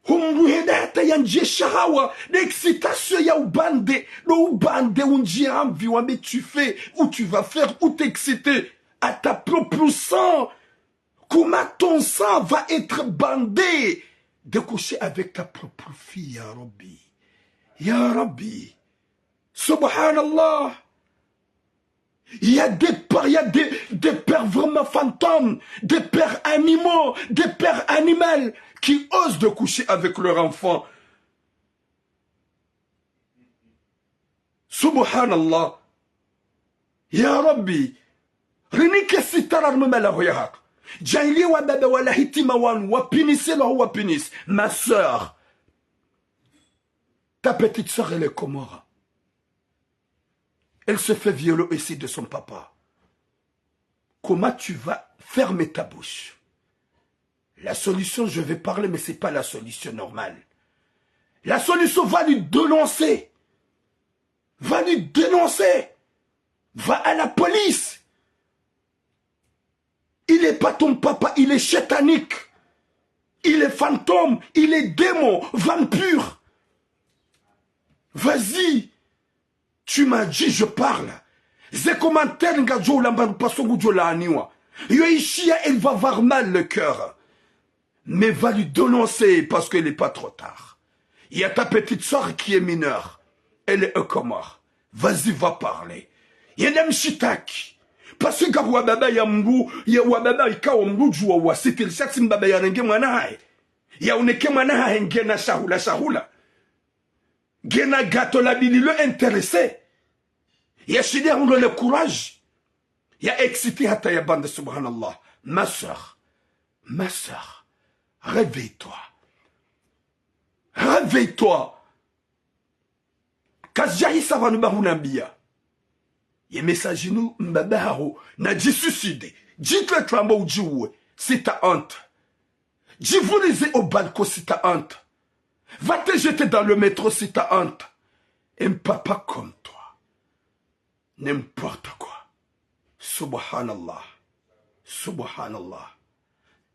Humruhenda hata yandjiye shahawa, l'excitation ya ubande, ndo ubande undjiye hamvi wambe tu fais, ou tu vas faire, ou t'exciter à ta propre sang. Comment ton sang va être bandé de coucher avec ta propre fille, ya Rabbi. Ya Rabbi. Subhanallah. Il y a des pères, il y a des, des pères vraiment fantômes, des pères animaux, des pères animaux qui osent de coucher avec leur enfant. Subhanallah. Ya Rabbi, rinike sitara harumwa malaho ya haka. Djayiliye wababa wala hitima wanu, wapinise laho wapinise. Ma sœur, ta petite sœur, elle est comore. Elle se fait violer aussi de son papa. Comment tu vas fermer ta bouche ? La solution, je vais parler, mais c'est pas la solution normale. La solution, va lui dénoncer. Va lui dénoncer. Va à la police. Il est pas ton papa, il est shétanique. Il est fantôme, il est démon, vampire. Vas-y. Tu m'as dit, je parle. Ze commentaires ngadjo ulamba, parce que ngudjo laaniwa. Yo ishiya, elle va avoir mal le cœur. Mais va lui dénoncer parce qu'il n'est pas trop tard. Il y a ta petite sœur qui est mineure. Elle est aux Comores. Vas-y, va parler. Yende mshitaki. Parce que ngapvo wababa ya mdru, ya wababa ikao mdru djuwa wasitiri sha tsi mbaba yarenge mwana hahe. Yaoneke mwana hahe ngena shahula shahula. Ngena gâteau la bili le intéressé. Yashinde ahundre le courage ya exciter hata ya bande, subhanallah. Ma sœur, ma sœur, réveille-toi. Réveille-toi. Kazidjahisa pvanu ba hunambiya. Ye message inu, mbaba haho nadjisuicide. Djitwe trambo udjiuwe, si t'as honte. Djivulize au balcon si t'as honte. Va te jeter dans le métro si t'as honte. Un papa comme toi. N'importe quoi. Subhanallah. Subhanallah.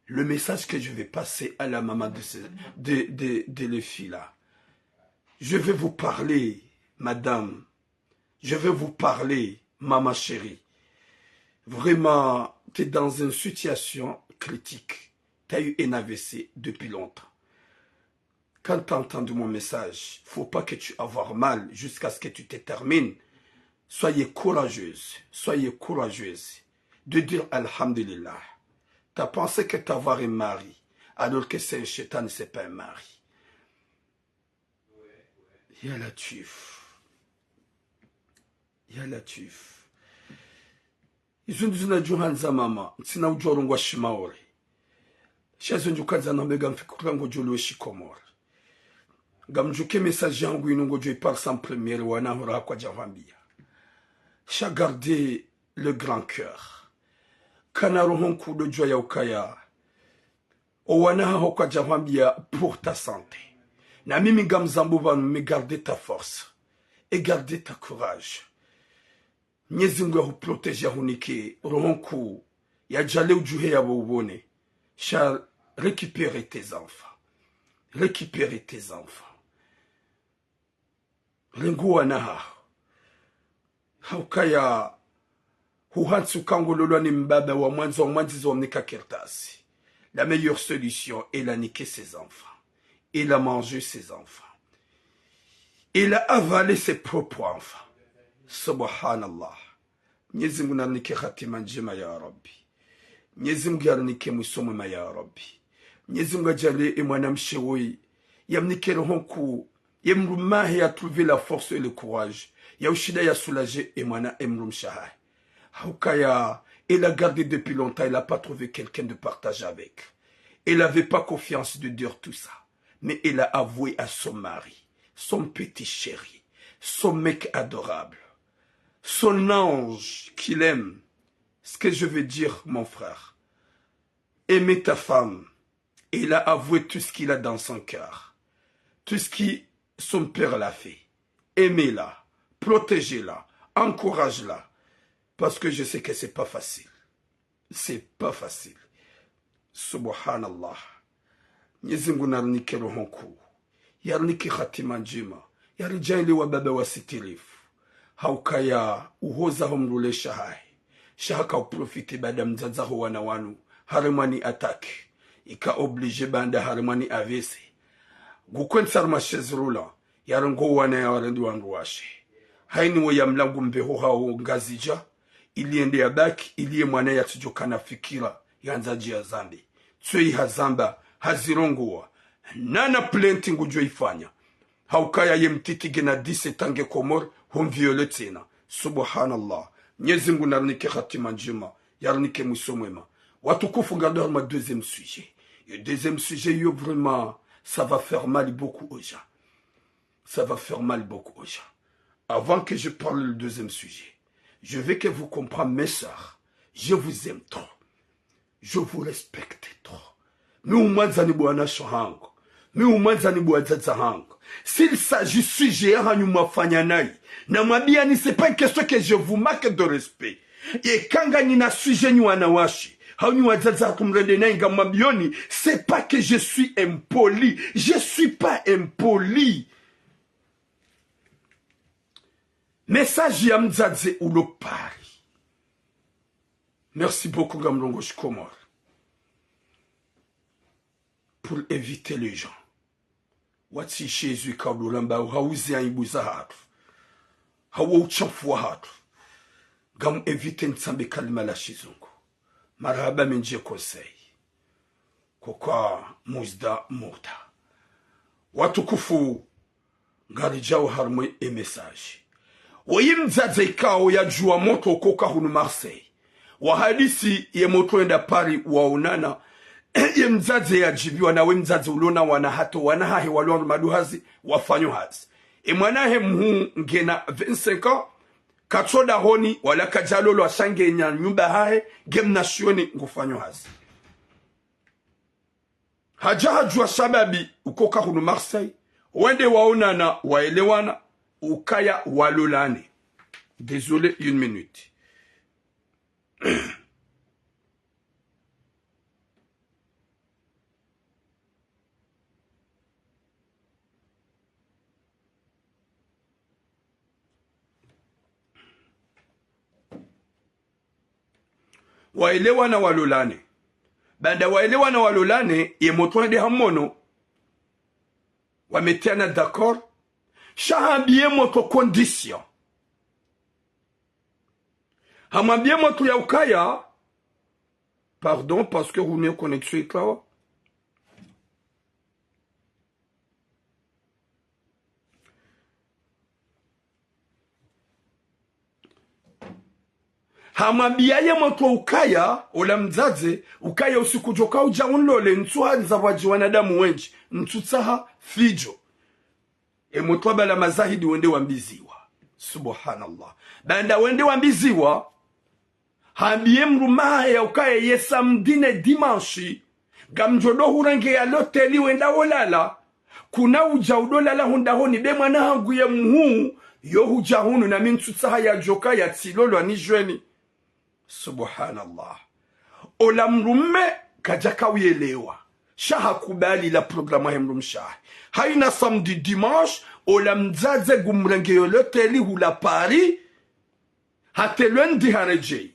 Le message que je vais passer à la maman de, ce- de, de, de les filles là. Je vais vous parler, madame. Je vais vous parler, maman chérie. Vraiment, t'es dans une situation critique. T'as eu un A V C depuis longtemps. Quand t'as entendu mon message, faut pas que tu avoir mal jusqu'à ce que tu te termines. Soyez courageuse, soyez courageuse de dire Alhamdulillah. T'as pensé que t'avoir un mari, alors que c'est un shaitan, c'est pas un mari. Ya Latwif. Ya Latwif. Izo ndizo nadjo handza mama, ntsina udjo rongowa shimaore. Sha zo ndjo kandza nambe ngamfikiri ngodjo lwe shikomori. Ngamdjuke message yangu inu ngodjo ipara en première, wana hura kwadja hwambiya. Sha garde le grand cœur. Kana roho nkuu ndo djuwa ya ukaya. O wana haho kwadja hwambiya pour ta santé. Na mimi ngamzambo pvanu, mais garde ta force. Et garde ta courage. Mnyezi Mngu yahuprotégé, yahunike roho nkuu, yadjale udjuhe yapvo upvone. Sha récupère tes enfants. Récupère tes enfants. Renga wana haho. Haukaya huhantsi uka ngololwa ni mbaba wamwandza, wamwandziza, wamnika kartasi. La meilleure solution, elle a niqué ses enfants. Elle a mangé ses enfants. Elle a avalé ses propres enfants. Subhanallah. Mnyezi Mngu narinike hatima ndjema ya Rabbi. Mnyezi Mngu yarinike mwiso mwema ya Rabbi. Mnyezi Mngu yadjale e mwanamshe woyi, yamnike roho nkuu, ye mdrume wahe ya trouvé la force et le courage ya ushinda ya soulager e mwana, e mdrumshe wahahe. Haukaya, elle a gardé depuis longtemps, elle a pas trouvé quelqu'un de partager avec. Elle avait pas confiance de dire tout ça. Mais elle a avoué à son mari, son petit chéri, son mec adorable, son ange qu'il aime. Ce que je veux dire, mon frère, aimer ta femme. Il a avoué tout ce qu'il a dans son cœur. Tout ce que son père l'a fait. Aimez-la, protégez-la, encouragez-la. Parce que je sais que c'est pas facile. C'est pas facile. Subhanallah. Mnyezi Mngu narinike roho nkuu, yarinike hatima ndjema, yaridjaanlie wababa wasitirifu. Haukaya uhodza ho mdru le shahahe, shaha ka uprofite baanda mdzadze ho wana wanu haremwa ni attaque, ika obligé baanda haremwa ni A V C. Ngukwendza harumwa chaise roulante, yarongoa wana yawarendi wandru washe. Haini wo ya mlangu mbeho hao Ngazidja, ili yende ya bac, ili ye mwana yatsidjokana fikira yandza dji ya zambe. Tsoyi hazamba, hazirongoa, nana plainte ngudjo ifanya. Haukaya ye mtiti ngena dix-sept ans nge Komori, humviole tsena. Subhanallah. Mnyezi Mngu narinike hatima ndjema, yarinike mwiso mwema. Watukufu, ngarendo harumwa deuxième sujet. Ye deuxième sujet yo, vraiment, ça va faire mal beaucoup aux gens. Ça va faire mal beaucoup aux gens. Avant que je parle le deuxième sujet, je veux que vous compreniez, mes sœurs, je vous aime trop. Je vous respecte trop. Mi umwandzani bo wanashe hangu. Mi umwandzani bo wadzadze hangu. S'il s'agit sujet yahanyu mwafanya nayi, namwambiani, c'est pas une question que je vous manque de respect. Eka nganyina sujet nyi wanawashe, hau nyi wadzadze hatru mrende nayi ngamwambioni, c'est pas que je suis impoli. Je suis pas impoli. Message ya mdzadze ulo Paris. Merci beaucoup, ngamrongoa shikomori. Pour éviter les gens. Watsi shezwi kaudolamba hauzi aibu zahatru, hau utshafu wahatru. Ngamu éviter nitsambe kalima la shizungu. Marahaba mendji ye conseil. Kokwa muzda muda. Watukufu, ngaridjao harumwa ye message. Woyi mdzadze ikao yadjuwa motro ukoka hunu Marseille. Wahadisi ye motro yenda Paris waonana. Ye mdzadze yadjibiwa na we mdzadze ulona wana hata wana hahe walo harumwa duhazi wafanyo hazi. Ye mwana hahe mhuu ngena vingt-cinq ans, katso dahoni, wala kadjalolwa sha ngena nyumba hahe, nge mnashioni ngufanyo hazi. Hadja hadjuwa shababi ukoka hunu Marseille, wende waonana, waelewana, ukaya walolane. Désolé, une minute. Waelewana walolane. Baanda waelewana walolane, ye motro yende ha mhono. Wameteana d'accord. Sha hambi ye motro condition. Hamwambi ye motro ya ukaya, pardon, parce que hunu ye connexion ikawa. Hamwambia ye motro ukaya, ola mdzadze, ukaya usiku djoka udja unlole, ntsu handza pvwadji wanadamu wendji, ntsu tsaha fidjo. Ye motro wabala mazahidi wende wambiziwa. Subhanallah. Baanda wende wambiziwa, hambiye mdrume wahahe ya ukaya ye samedi ne dimanche, ngamdjo do hurengeya loteli wenda wolala. Kuna udja udo lala hundahoni be mwana hangu ye mhuu, yo hudja hunu na mi ntsu tsaha yadjoka yatsilolwa ni djweni. Subhanallah. Ola mdrume kadjaka uyelewa. Sha hakubali la programme yahe mdrumshe wahahe. Hayina samedi dimanche, ola mdzadze ngumrengeyo loteli hula Paris, hata lundi haredjeyi.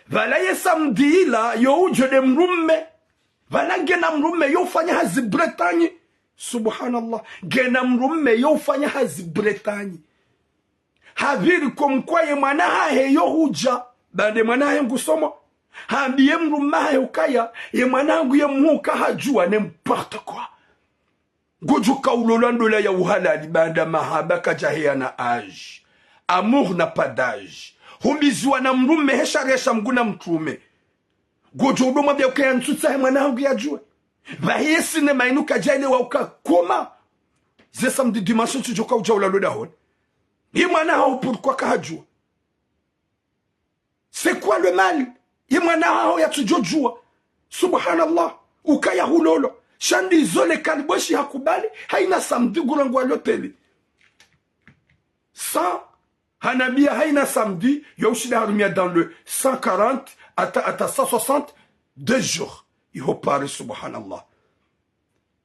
Pvala ye samedi ila, yo udjo de mdrume. Pvala ngena mdrume yo ufanya hazi Bretagne. Subhanallah. Ngena mdrume yo ufanya hazi Bretagne. Hapviri comme quoi ye mwana hahe yo hudja, baanda ye mwana hahe ngusomo. Hambiye mdrume wahahe ukaya, ye mwana hangu ye mhuu kahadjuwa, n'importe quoi. Ngodjoka ulolwa ndola ya uhalali baanda mahaba kadjaheyana âge. Amour n'a pas d'âge. Humbiziwa na mdrume he sharia sha Mngu na mtrume. Ngodjo udo mwambia ukaya ntsu tsaha ye mwana hangu yadjuwe. Pvahe ye sinema inu kadjaelewa uka koma. Ze samedi dimanche ntsu djoka udja ulala dahoni. Ye mwana haho pourquoi kahadjuwa? C'est quoi le mal? Ye mwana haho yatsudjodjuwa. Subhanallah. Ukaya hulolwa. Sha ndizo le kaliboshi hakubali. Hayina samedi ngurengwa loteli. Sans, hanambia hayina samedi, yo ushinda harumia dans le cent quarante, hata, hata cent soixante, deux jours. iho Paris, subhanallah.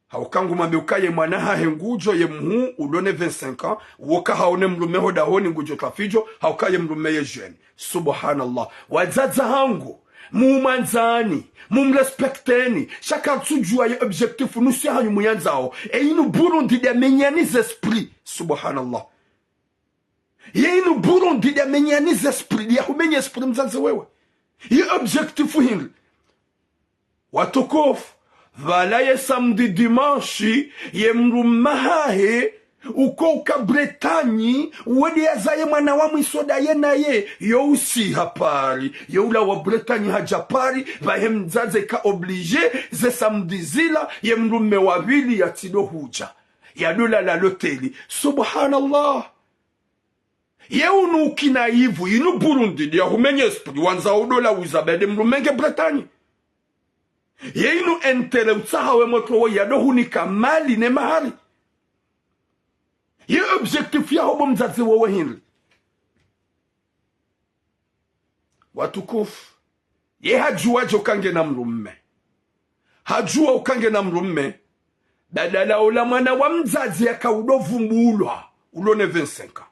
Hauka ngumwambe uka ye mwana hahe ngudjo ye mhuu ulo ne vingt-cinq ans, woka haone mdrume ho dahoni ngudjo twafijo, hauka ye mdrume ye jeune. Subhanallah. Wadzadze hangu, mumwandzani, mumrespecteni, sha katsudjuwa ye objectif nusu ya hanyu muyandzao. E inu Burundi dia menyani ze esprit. Subhanallah. Ye inu Burundi dia menyani ze esprit, dia humenye esprit mdzadze wewe. Ye objectif hindri? Watukufu, pvala ye samedi dimanche, ye mdrume hahe, uko uka Bretagne, wende yazaye mwana wa mwiso nda ye naye, yo usiha Paris, yo ula wa Bretagne haja Paris, pvahe mdzadze ka obligé, ze samedi zila, ye mdrume wa pvili yatsido huja. Yado lala loteli. Subhanallah. Ye unu ukina ivu, inu Burundi, dia humenye esprit, wandzao udo la uza bende mdrume nge Bretagne. Ye inu intérêt utsaha we motro wo yado hunika mali ne mahari. Ye objectif yaho bo mdzadze wowe hindri? Watukufu, ye hadjuwa djo uka ngena mdrume. Hadjuwa uka ngena mdrume. Badala ola mwana wa mdzadze yaka udo vumbulwa, ulo ne vingt-cinq ans.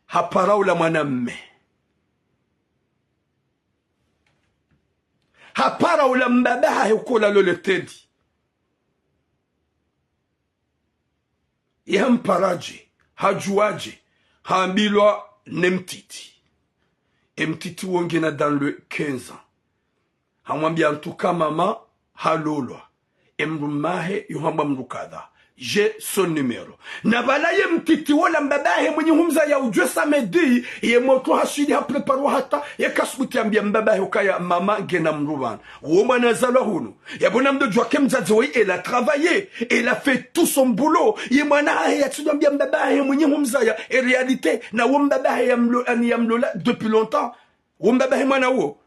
Hapara ola mwana mme. Hapara ola mbaba hahe uko ola lole tedi. Ye hampara dje, hadjuwa dje, hambilwa ne mtiti. E mtiti wo ngena dans le quinze ans. Hamwambia en tout cas mama halolwa. E mdrume hahe yo hamba mdru kadha. J'ai son numéro. Na pvala ye mtiti wola mbaba hahe mwenye humzaya udjuwe samedi, ye motro hashidi hapréparwa hata, ye kasubuti ambia mbaba hahe ukaya mama ngena mdru pvanu. Wo mwana yazalwa hunu. Yapvo namdo djuwa ke mdzadze woyi, elle a travaillé, elle a fait tout son boulot. Ye mwana hahe yatsidwambia mbaba hahe mwenye humzaya, e réalité, na wo mbaba hahe yamlo-, ani yamlola depuis longtemps. Wo mbaba hahe mwana wo.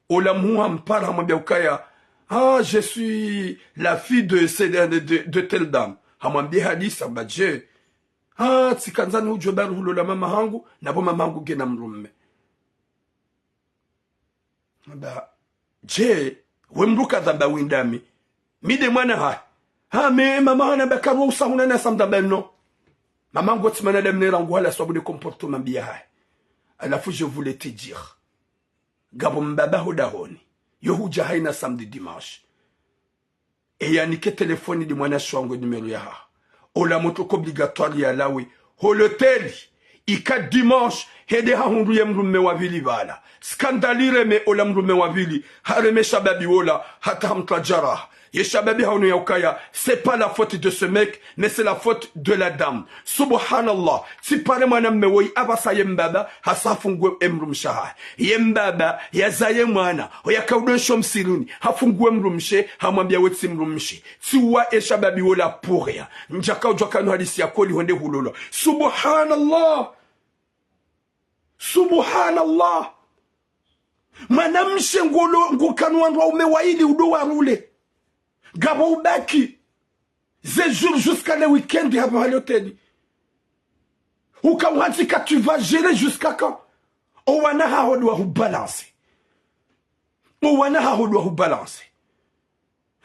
Ola mhuu hampara hamwambia ukaya, ah, je suis la fille de, de, de, de telle dame. Hamwambia hadisi, hamba dje, ah, tsikandzani udjuwe bari hulola mama hangu, na pvo mama hangu ngena mdrume. Hamba, dje, we mdru kadha? Hamba wi ndami. Mi nde mwana hahe. Ha, mais mama hana hamba karwa usahuna na samedi, hamba non. Mama hangu tsi mwanadamu ne rangu hala sababu ne comportement mbi yahahe. Halafu je voulais te dire. Ngapvo mbaba ho dahoni. Yo huja haina samedi dimanche. E yanike téléphone ndi mwana shwango numéro yahaho. Ola motro ko obligatoire yalawe ho loteli. Ika dimanche, hende hahundru ye mdrume wa pvili pvala. Scandale ireme ola mdrume wa pvili, hareme shababi wola, hata hamtwa jaraha. Ye shababi haono ya ukaya, c'est pas la faute de ce mec, mais c'est la faute de la dame. Subhanallah. Tsipare mwana mme woyi apvasa ye mbaba, hasa hafunguwe e mdrumshe hahe. Ye mbaba yazaye mwana, oyaka udo nsho msirini, hafunguwe mdrumshe, hamwambia we tsi mdrumshe. Tsiwa e shababi wola pour rien. Ndjaka udjuwa kanu hadisi ya kweli hwende hulolwa. Subhanallah. Subhanallah. Mwanamshe ngolo, ngukana wandru waume wayili udo warule. Ngapvo ubaki ze jours jusqu'à le week-end hapvo ha loteli. Uka uhantsi ka tu vas gérer jusqu'à quand? O wana haho ndo wahubalancer. O wana haho ndo wahubalancer.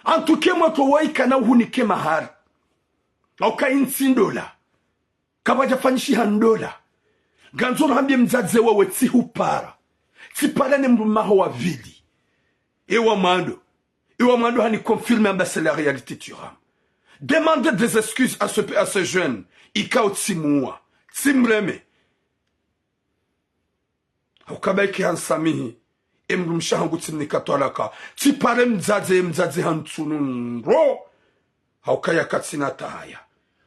En tout cas, motro woyi kana uhunike mahari. Hauka intsi ndola. Kapvadja fanyishiha ndola. Ngandzo no hambie mdzadze wewe tsihupara. Tsipara ne mdrume haho wa pvili. Ewa mwando. Ewa mwando hani confirmer amba c'est la réalité, Thuram. Demandez des excuses à ce, à ce jeune. Ikao tsimuwa. Tsimreme. Hauka baike hansamihi, e mdrumshe hangu tsimnika twalaka. Tsipare mdzadze, e mdzadze hantsunu ndro. Hauka ya katsina tahaya.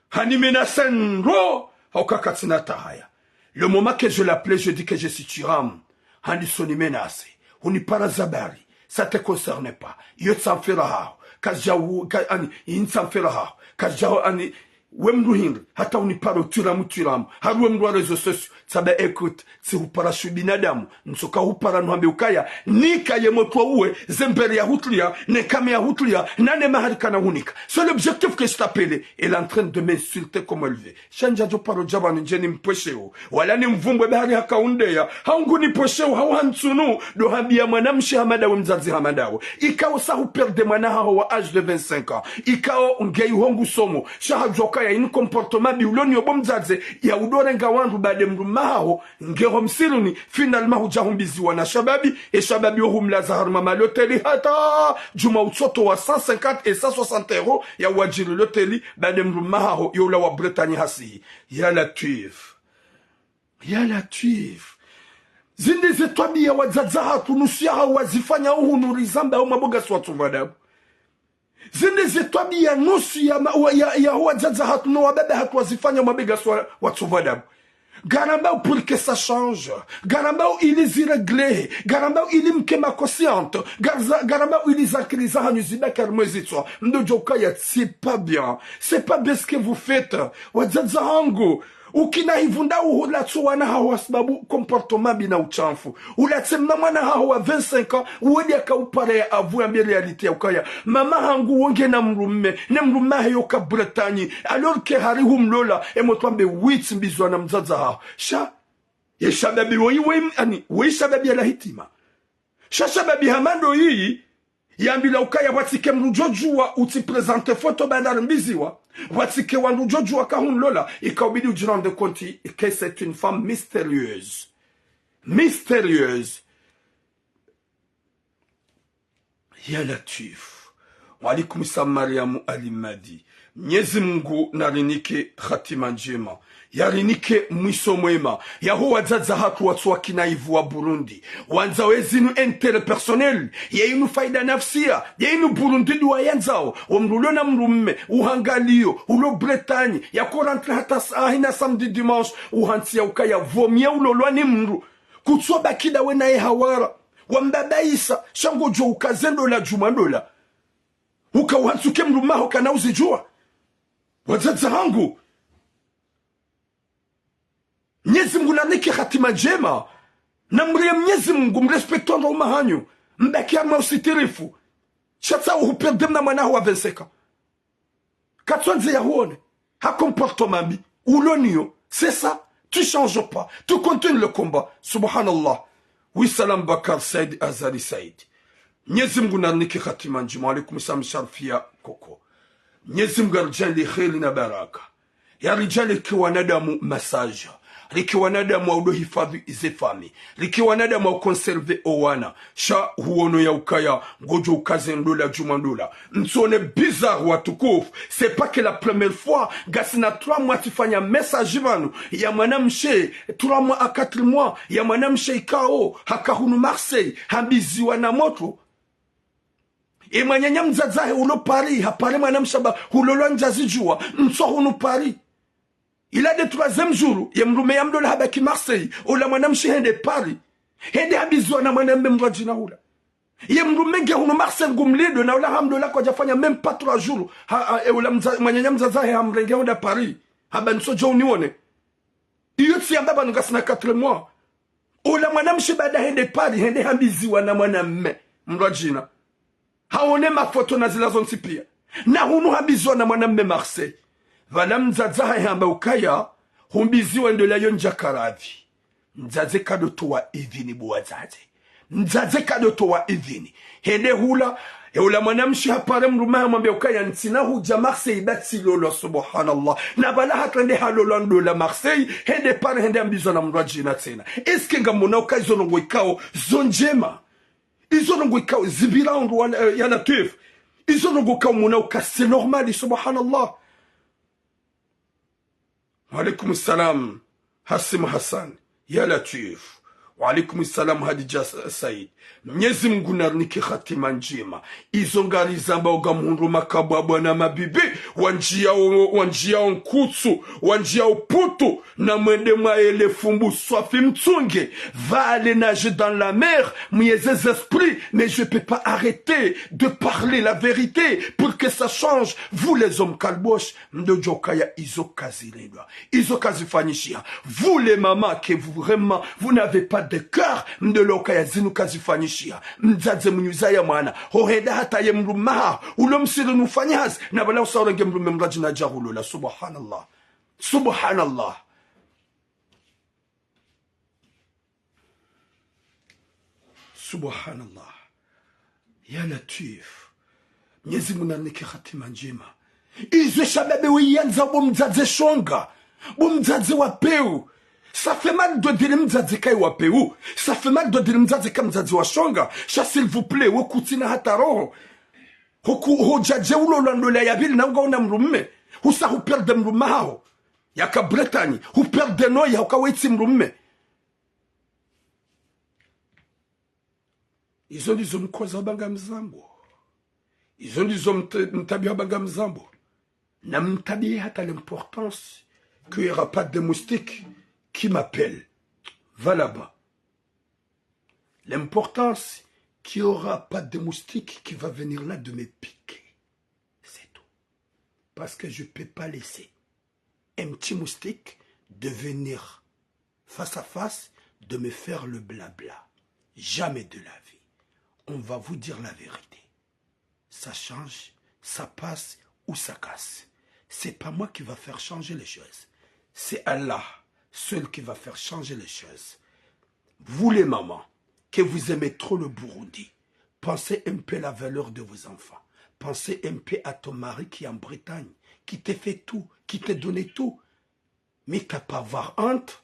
Hani menacer ndro. Hauka katsina tahaya. Le moment que je l'appelais, je dis que je suis Thuram. Handisa uni menacer. Unipara zabari. Ça te concerne pas. Yo tsi affaire yahaho. Kazidja u, ka, ani, ini tsi affaire yahaho. Kazidja, ani, We mndru hindri, hata uniparo twiramu twiramu. Hari we mndru wa réseaux sociaux, tsamba écoute, tsihupara shu binadamu, ntsoka hupara nuhambe ukaya, nika ye motwa uwe, ze mbere ya hutulia, ne kame ya hutulia, nane maharika na hunika. C'est l'objectif que je t'appelle. Elle est en train de m'insulter comme elle veut. Sha ndjadjo paro dja pvanu ndje nimpvwesheo. Wala nimvumbwe bahari haka undeya. Hau ngu nipvwesheo, hau hantsunu, ndo hambiya mwanamshe hama ndawe mdzadze hama ndawe. Ikao sa huperde mwana haho wa âge de vingt-cinq ans. Ikao nge iho ngu somo. Sha hadjuwa ukaya inu comportement mbi ulo niyo bo mdzadze, ya udorenga wandru baada mdrumme haho, nge ho msiruni, finalement hudja humbiziwa na shababi, e shababi wo humlaza harumwa maloteli hata, djuma utsoto wa cent cinquante et cent soixante euros ya wadjiri loteli, baada mdrumme haho, yo ula wa Bretagne hasihi. Ya Latwif. Ya Latwif. Zinde ze twabiya wadzadze hatru nusu ya hawo wazifanya uhunu rizamba o mabogasi watsopvwa adabu. Zinde ze twabiya nusu ya, ma- wa- ya, ya wadzadze hatru no wababa hatru wazifanya o mabogasi wa- watsopvwa adabu. Ngarambao pour que ça change. Ngarambao ili ziréglé. Ngarambao ili mke ma consciente. Garza- ngarambao ili zakili zahanyu zibaki harimwa ezitswa. Mdodjo ukaya, c'est pas bien. C'est pas bien ce que vous faites. Wadzadze hangu. Ukina hivunda uhulatso wana haho hasibabu comportement mbi na utshafu. Ulatse mna mwana haho wa vingt-cinq ans, uwedi aka upara ya avu ya mbi réalité ya ukaya. Mama hangu wo nge na mdrumme, ne mdrumme hahe yo ka Bretagne. Alors que hari humlola, e motwa mbe witsi mbizwa na mdzadze haho. Sha, ye shababi woyi, woyi, ani, woyi shababi ya la hitima. Sha shababi hama ndo yiyi, yambilwa ukaya pvatsike mdru djodjuwa utsi présenter photo bandari mbiziwa. Pvatsike wandru djodjuwa kahunlola, ikaubidi udji rendre compte que c'est une femme mystérieuse. Mystérieuse. Ya Latwif. Wa alaykum salam Mariamu Ali Madi. Mnyezi Mungu narinike hatima ndjema. Yarinike mwiso mwema. Yaho wadzadze hatru watsu wakina ivu wa Burundi. Wandzao ezinu intérêt personnel. Ye inu faida nafsia. Ye inu Burundi ndo wayandzao. Wo mdru ulo na mdrumme. Uhangaliyo. Ulo Bretagne. Yako rentré hata sa- ahina samedi dimanche. Uhantsi ya ukaya vaut mieux ulolwa ni mdru. Kutsobaki ndawe naye hawara. Wambabaisa. Sha ngodjo ukaze ndola djuma ndola. Uka uhantsi uke mdrumme haho kana uzidjuwa. Wadzadze hangu. Mnyezi Mungu narinike hatima ndjema. Namriye Mnyezi Mungu, mrespecte wandru waume hanyu. Mbaki harimwa usitirifu. Sha tsa uhuperde mna mwana haho wa vingt-cinq ans. Katswandze yahuone. Ha comportement mbi ulo niyo. C'est ça. Tu changes pas. Tu continues le combat. Subhanallah. Oui, Salam Bakar Said Azali Said. Mnyezi Mungu narinike hatima ndjema. Wa alaykum salam Sharfia Koko. Mnyezi Mungu yaridjaanliye kheri na baraka. Yaridjaanliye rike wanadamu ma sages. Rike wanadamu wa udo hifadhwi ze famille. Rike wanadamu wa conserver o wana. Sha huono ya ukaya, ngodjo ukaze ndola djuma ndola. Ntsone bizarre watukufu. C'est pas que la première fois. Ngasina trois mois tsifanya message pvanu. Ya mwanamshe, trois mois à quatre mois. Ya mwanamshe ikao, haka hunu Marseille. Hambiziwa na motro. E mwananya mdzadze hahe ulo Paris, hapare mwanamshe hamba hulolwa ndjazidjuwa, ntso hunu Paris. Il a de troisième jour, ye mdrumme yamlola habaki Marseille, ola mwanamshe hende Paris. Hende hambiziwa na mwanamme mdru wa djina hula. Ye mdrumme nge hunu Marseille ngumlindo, na ola hamlola kwadjafanya même pas trois jours. Ha, ha, e ola mdza- mwananya mdzadze hahe hamrenge hwenda Paris. Hamba ntso djo unione. Iyo tsi yamba pvanu ngasina quatre mois. Ola mwanamshe baada hende Paris, hende hambiziwa na mwanamme mdru wa djina. Haone mafoto na zila zontsi pia. Na hunu hambiziwa na mwanamme Marseille. Pvala mdzadze hahe hamba ukaya, humbiziwa ndola yo ndjakaradhi. Mdzadze kadotowa idhini bo wadzadze. Mdzadze kadotowa idhini. Hende hula, e ola mwanamshe hapare mdrumme hamwambia ukaya ntsina hudja Marseille ba tsilolwa, subhanallah. Na pvala hatrende halolwa ndola Marseille, hende Paris hende hambiziwa na mdru wa djina tsena. Est-ce que ngamona uka izo ndrongoo ikao zo ndjema? Izo ndrongoo ikao zipvira ondro wa- eh, ya Latwif. Izo ndrongoo ikao mona uka c'est normal, subhanallah. Wa alaykum salam, Hasim Hassan, ya Latwif. Wa alaikum salam, Hadija Sa-, Said. Mnyezi Mungu narinike hatima ndjema. Izo ngarizamba oga mhundru makabwabwa na mabibi, wandjiyao, wandjiyao nkutsu, wandjiyao putu, na mwende mwaele fumbu swafi mtsunge, va aller nager dans la mer, muyeze zesprit, mais je peux pas arrêter de parler la vérité pour que ça change. Vous les hommes kalbosh, mdodjo kaya izo kazilindwa. Izo kazifanyishiha. Vous les mamans que vous, vraiment, vous n'avez pas de cœur, mdoloka ya zinu kazifanyishiha. Mdzadze mnyuzaya mwana. Hohenda hata ye mrume haho. Ulo msiri nufanya hazi. Na bala usaurenge mrume mradji na djahulola. Subhanallah. Subhanallah. Subhanallah. Ya Latif. Mnyezi Mungu narinike hatima ndjema. Izo shababe weyandza bo mdzadze shonga. Bo mdzadze wa peu. Ça fait mal de dire mdzadze kayi wa peu. Ça fait mal de dire mdzadze ka mdzadze wa shonga. Sha s'il vous plaît, we kutsina hata roho. Hoku, hodjadje ulolwa ndola ya pvili na unga una mrume. Husa hu perdre mrume haho. Yaka Bretagne. Hu perdre no ya huka wetsi mrume. Izo ndizo mkoza hubanga mzambo. Izo ndizo mt-, mtabiha hubanga mzambo. Na mtabihe hata l'importance qu'il y aura pas de moustique qui m'appelle. Va là-bas. L'importance qu'il y aura pas de moustique qui va venir là de me piquer. C'est tout. Parce que je peux pas laisser un petit moustique de venir face à face, de me faire le blabla. Jamais de la vie. On va vous dire la vérité. Ça change, ça passe ou ça casse. C'est pas moi qui va faire changer les choses. C'est Allah seul qui va faire changer les choses. Vous les mamans, que vous aimez trop le Burundi, pensez un peu la valeur de vos enfants. Pensez un peu à ton mari qui est en Bretagne, qui te fait tout, qui te donne tout. Mais t'as pas avoir honte,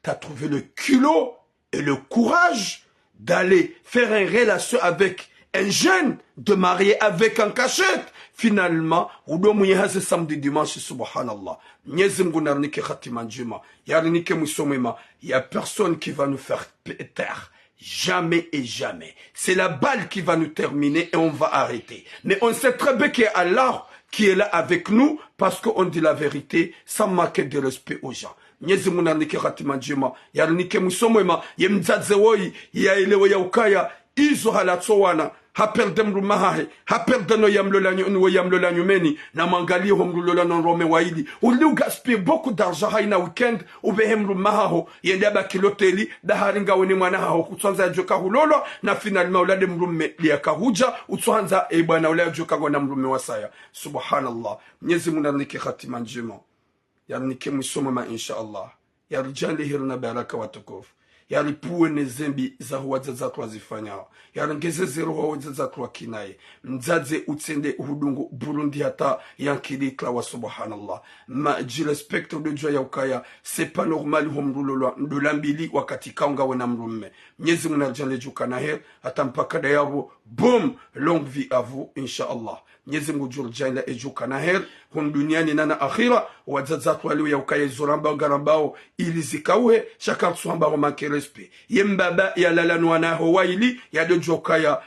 t'as trouvé le culot et le courage d'aller faire une relation avec un jeune, de marier avec en cachette. Finalement, udo mwenye hazi samedi dimanche, subhanallah. Mnyezi Mungu narinike hatima ndjema, yarinike mwiso mwema. Y a personne qui va nous faire p-, taire. Jamais et jamais. C'est la balle qui va nous terminer et on va arrêter. Mais on sait très bien qu'il y a Allah qui est là avec nous parce qu'on dit la vérité sans manquer de respect aux gens. Mnyezi Mungu narinike hatima ndjema, yarinike mwiso mwema, ye mdzadze woyi, yaelewe ya ukaya, izo halatso wana, ha perdre mrume hahe, ha perdre no yamlola nyu-, no yamlola nyumeni, na mwangalie ho mrulola no ndrome wayili. Uli ugaspille beaucoup d'argent haina weekend, upvehe mrume haho, yende abaki loteli, dahari ngawe ni mwana haho, kutsuhandza yadjoka hulolwa, na finalement ulade mrume liya kahudja, utsuhandza e bwana ula yadjoka ngona mrume wasaya. Subhanallah. Mnyezi Mungu narinike hatima ndjema. Yarinike mwiso mwema, insha Allah. Yaridjaanlie heri na baraka watukufu. Yaripvuwe ne zembi zaho wadzadze watru wazifanyao. Yarengeze ze roho wadzadze watru wakinaye. Mdzadze utsende uhudungu Burundi hata yankili klawa, subhanallah. Ma, djirespecte, udodjua ya ukaya, c'est pas normal ho mrulolwa ndola mbili wakati kao ngawe na mrume. Mnyezi Mungu naridjaanlie djuka na heri, hata mpaka dayapvo, boum, longue vie à vous, insha Allah. Mnyezi Mungu ngudjo ridjaanlia edjuka na heri, hunu duniani na na akhira, wadzadze watru waliwe ya ukaya izo rambao ngarambao ili zikauhe, sha karitsu hamba ho manque respect. Ye mbaba yalala no wana haho wayili, yadodjua ukaya,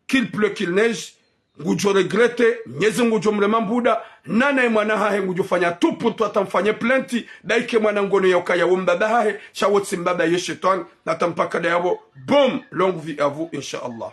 qu'il pleut, qu'il neige, ngudjo regretter, Mnyezi Mungu ngudjo mrema mbuda, na naye mwana hahe ngudjo fanya tout pour toi hata mfanye plainte, dayike mwana ngono ya ukaya wo mbaba hahe, sha wo tsi mbaba, ye shetwani, na hata mpaka dayapvo, boum, longue vie à vous, insha Allah.